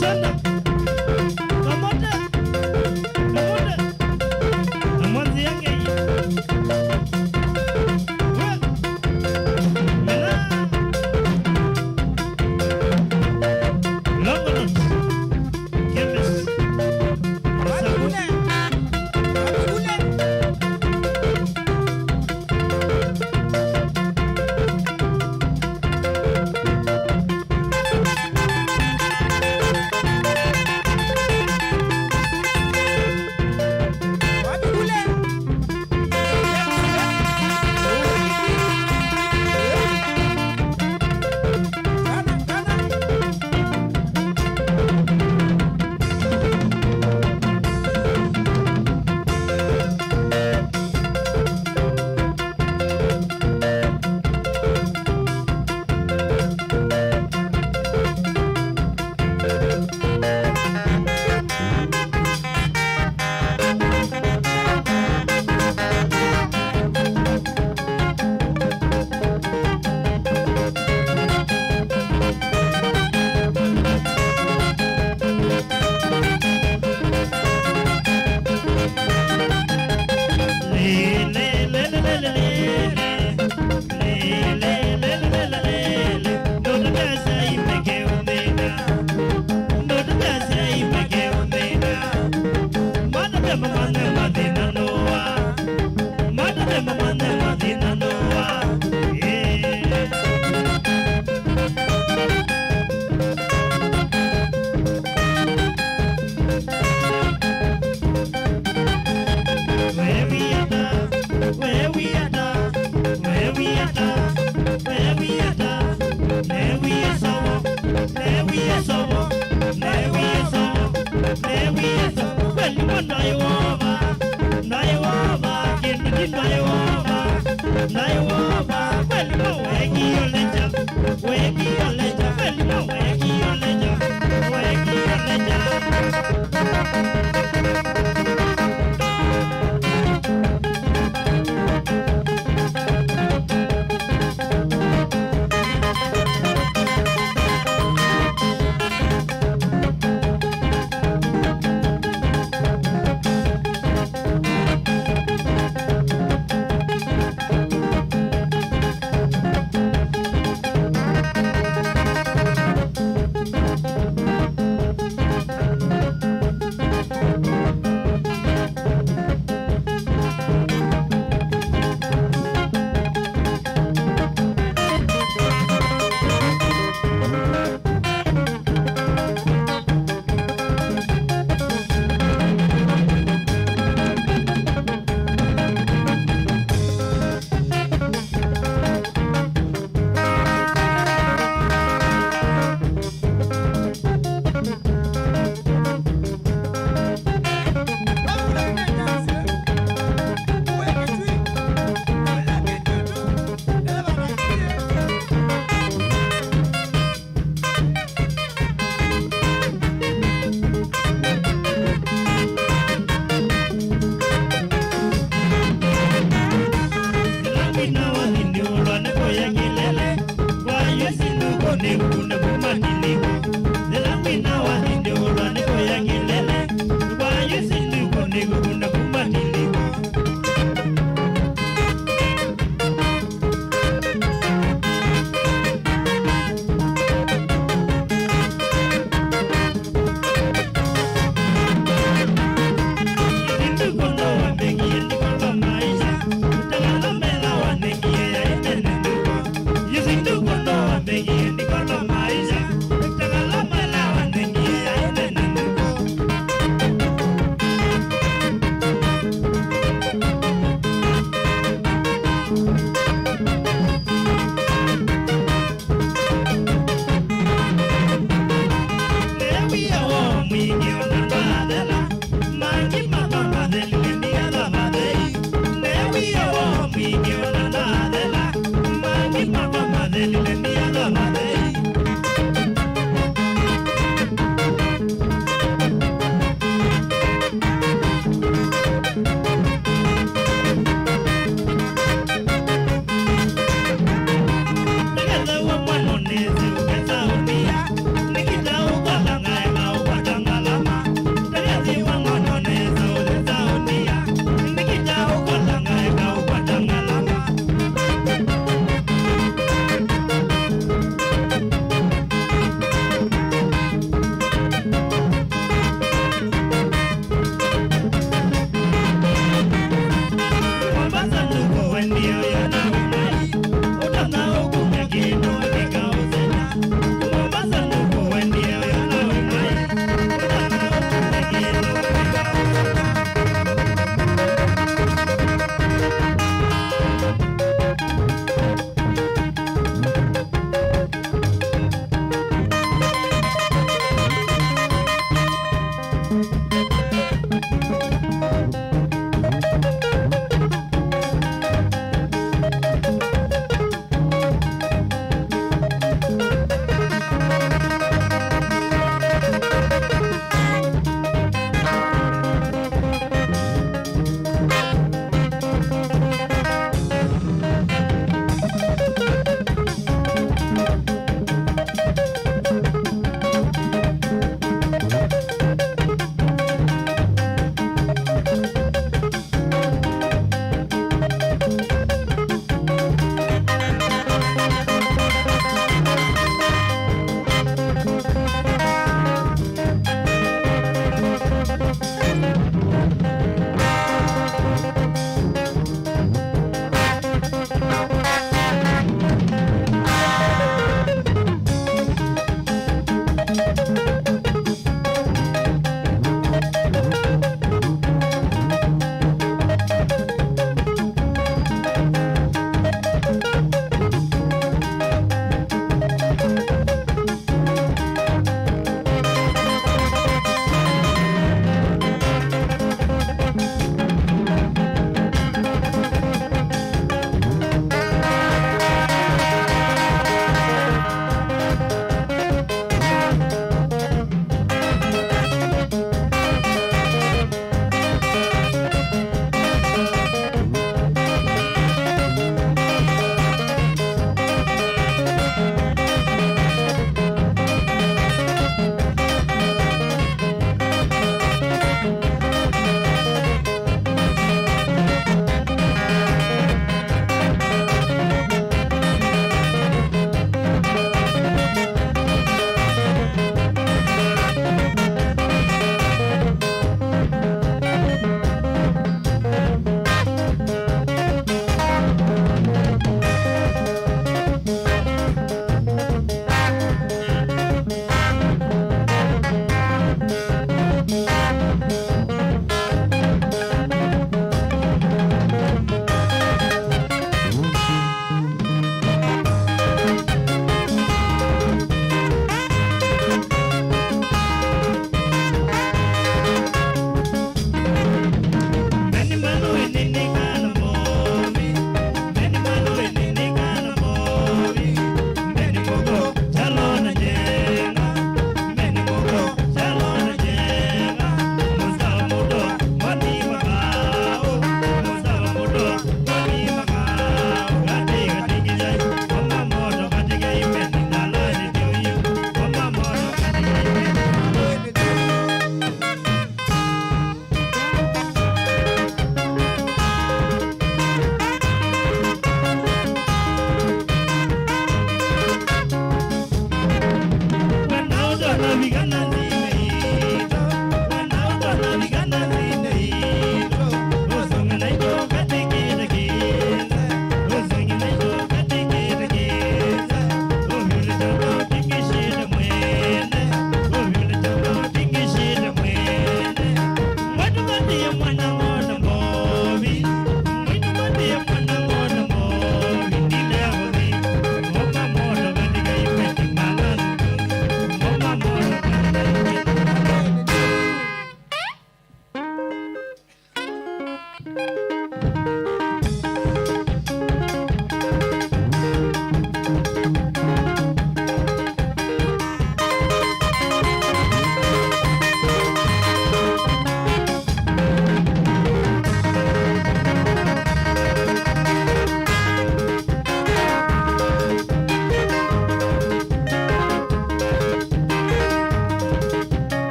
Sanda. Kamote. Kamote. Kamote ya Ngai. We. Mena. Longonot. Kemes. Masako. Ndaĩ wova, ndaĩ wova, kĩndũ ti ndaĩ wova, ndaĩ wova, kweli ma weekĩolekya, weekĩolekya, kweli ma weekĩolekya, weekĩolekya.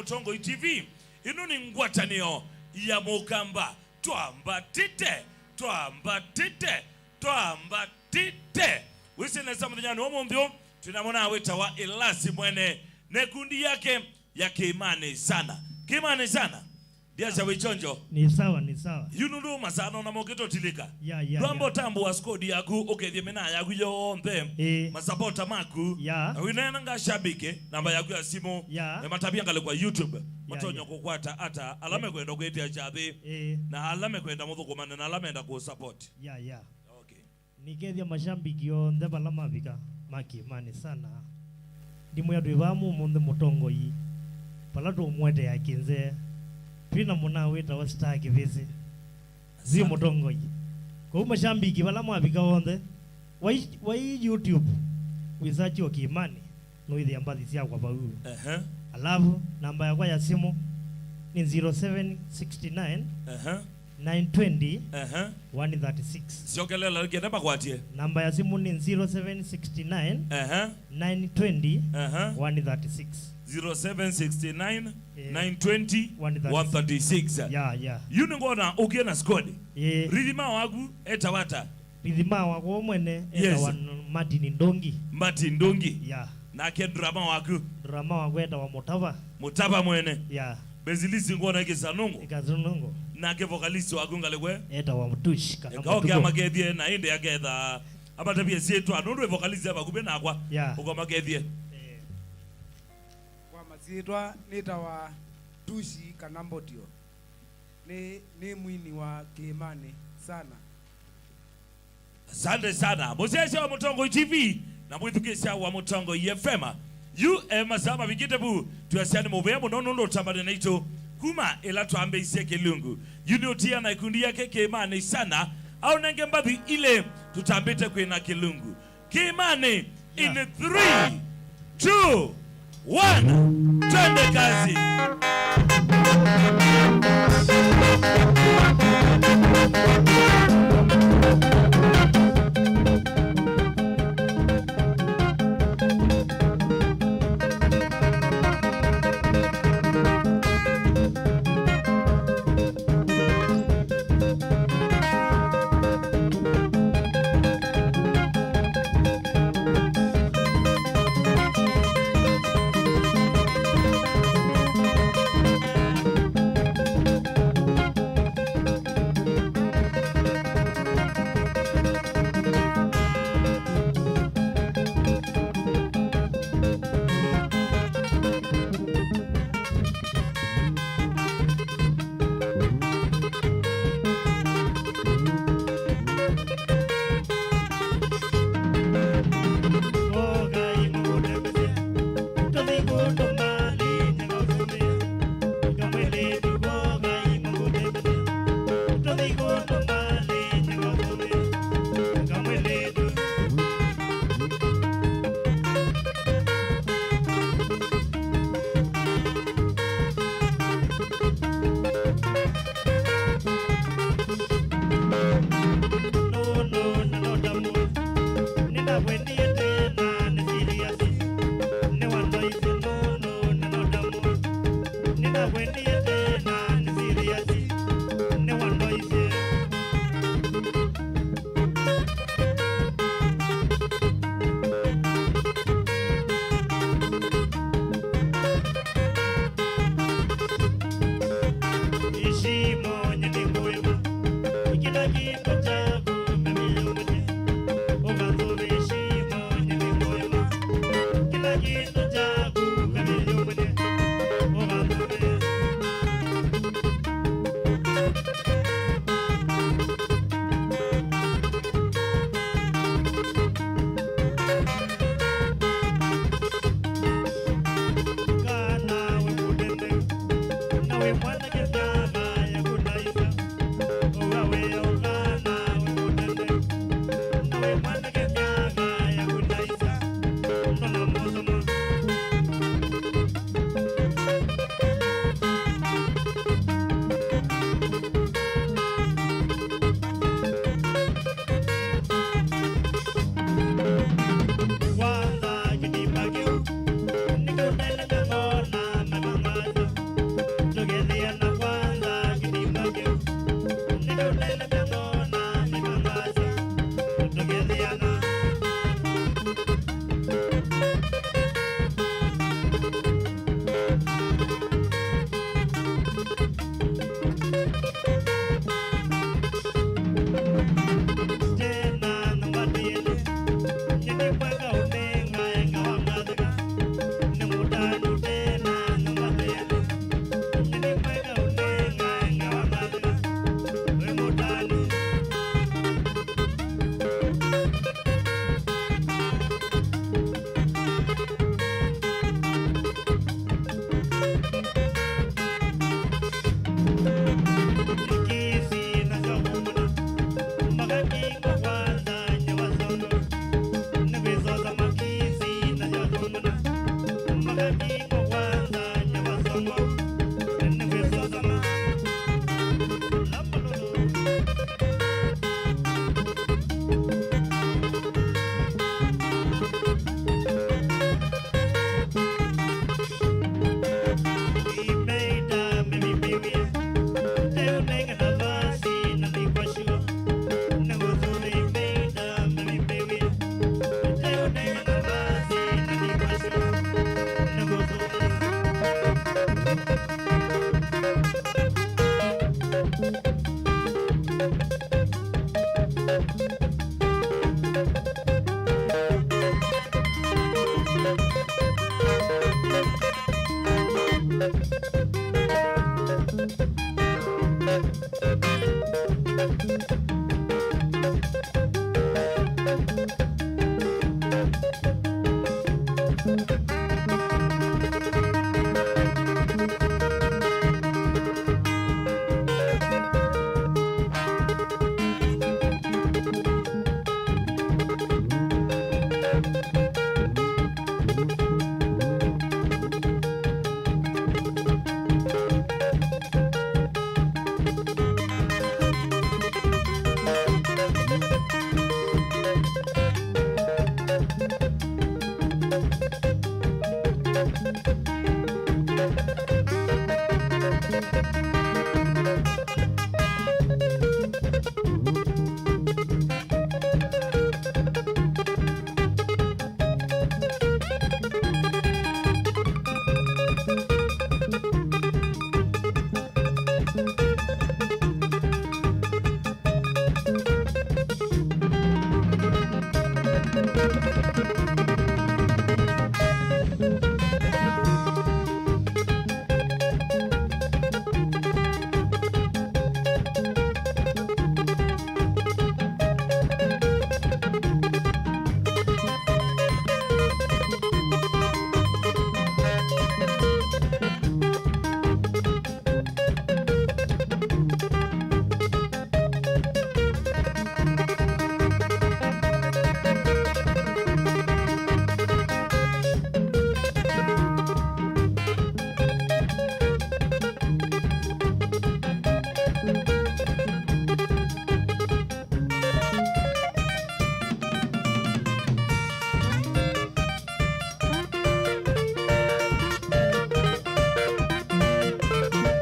Mũtongoi T V, ĩno nĩ ngwatanĩo ya Mũkamba. Twambatĩte, twambatĩte, twambatĩte. Wĩsĩ nesa mũthenyanĩ wa ũmũnthĩ ũũ, twĩna mwana wĩtawa Elasi Mwene na ĩkundi yake ya Kĩĩmanĩ Sana. Kĩĩmanĩ Sana. Ndiasya wĩ chonjo. Ni sawa, ni sawa. Yu nũndũ masaa ona mokĩte ũtilĩka. Ya, ya, ndwamba ya. Ũtambũa squad yaku, ũkethie mĩnaa yaku yonthe. Ĩĩ. Masapota maku. Ya. Na wĩneena ngashabiki, namba yaku ya simu. Ya. Na matavya ngalĩko ya YouTube. Ya, matonya ya. Kũkwata ata ala mekwenda kwĩtĩa kyathĩ. Ĩĩ. Na ala mekwenda mũthũkũmane na ala menda kũ support. Ya, ya. Okay. Nikethya mashambiki onthe vala mavika ma Kĩĩmanĩ Sana. Ndimwĩa twĩ vaa ũmũnthĩ mũtongoi, vala tũũmũetea kĩnzee, twĩ na mũnaa wĩtawa Star Kĩvĩsĩ. Zi mũtongoi. Kwoou mashambiki vala mwavika onthe, wai, wai YouTube, wĩsachi o Kĩĩmanĩ, nũĩthĩa mbathi syakwa vau. Ehe. Alafu, namba yakwa ya simũ nĩ zero seven six nine, ehe, nine twenty, ehe, one thirty-six. Syokelela kĩende makwatie. Namba ya simũ nĩ zero seven six nine, ehe, nine twenty, ehe, one thirty-six. Zero seven six nine, eh, nine twenty, one thirty-six. One thirty-six. Ya, ya. Yu nĩngwona ũkie na squad. Eh. Rithima waku etawa ata? Rithima wakwa mwene, yes, etawa Martin Ndungi. Martin Ndungi. Ya. Nake drama waku? Drama wakwa etawa Mũtava. Mũtava mwene. Ya. Basilist ngwona Kĩsanũngũ. Kĩsanũngũ. Nake vocalist waku ngalĩkwe? Etawa Mtush, kana Mũtugo. Eka oke amakethie na ĩndĩ aketha. Amatavye syĩtwa, nũndũ ĩ vocalist ya vakuvĩ nakwa. Ya. Ũkamakethie. Eh. Kwa masyĩtwa nĩtawa Tushi kana Mbotio. Nĩ, nĩ mwini wa Kĩĩmanĩ Sana. Asante sana. Mũsyaĩĩsya wa Mũtongoi T V na mwĩthukĩĩsya wa Mũtongoi F M. Yu, eh, masaa mavikĩte vu, twĩasya nĩ mũvea mũno nũndũ ũtambane naitũ kuma ĩla twambĩĩisye kĩlungu. Yu nĩ ũtia na ĩkundi yake Kĩĩmanĩ Sana, aũnenge mbathi ilĩ tũtambĩte kwĩna kĩlungu. Kĩĩmanĩ in three, two, one. Twende kazi.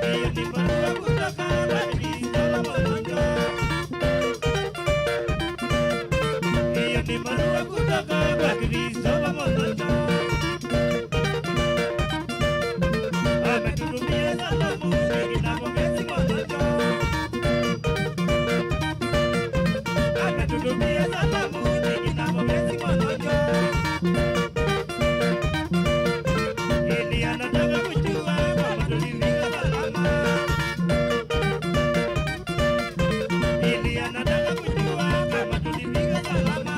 Hiyo ni barua kutoka kwa Kristo Baba Mwokozi. Hiyo ni barua kutoka kwa Kristo Baba Mwokozi. Ametutumia salamu nyingi na pongezi Mwokozi. Ametutumia salamu nyingi na pongezi Mwokozi. Ili anataka kujua kama tulifika salama. Ili anataka kujua kama tulifika salama.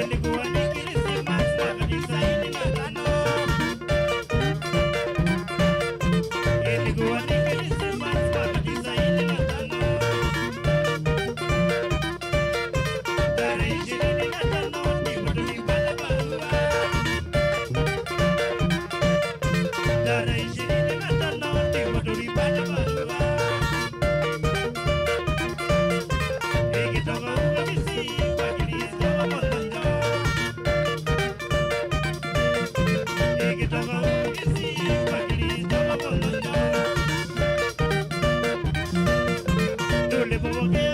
Ilikuwa ni Krismasi mwaka tisaini na tano. Ilikuwa ni Krismasi mwaka tisaini na tano. Tarehe ishirini na tano ndipo tulipata barua. Tarehe ishirini na tano ndipo tulipata barua. Ikitoka huko Kisii kwa Kristo Baba Mwokozi. Ikitoka huko Kisii kwa Kristo Baba Mwokozi. Tulipopokea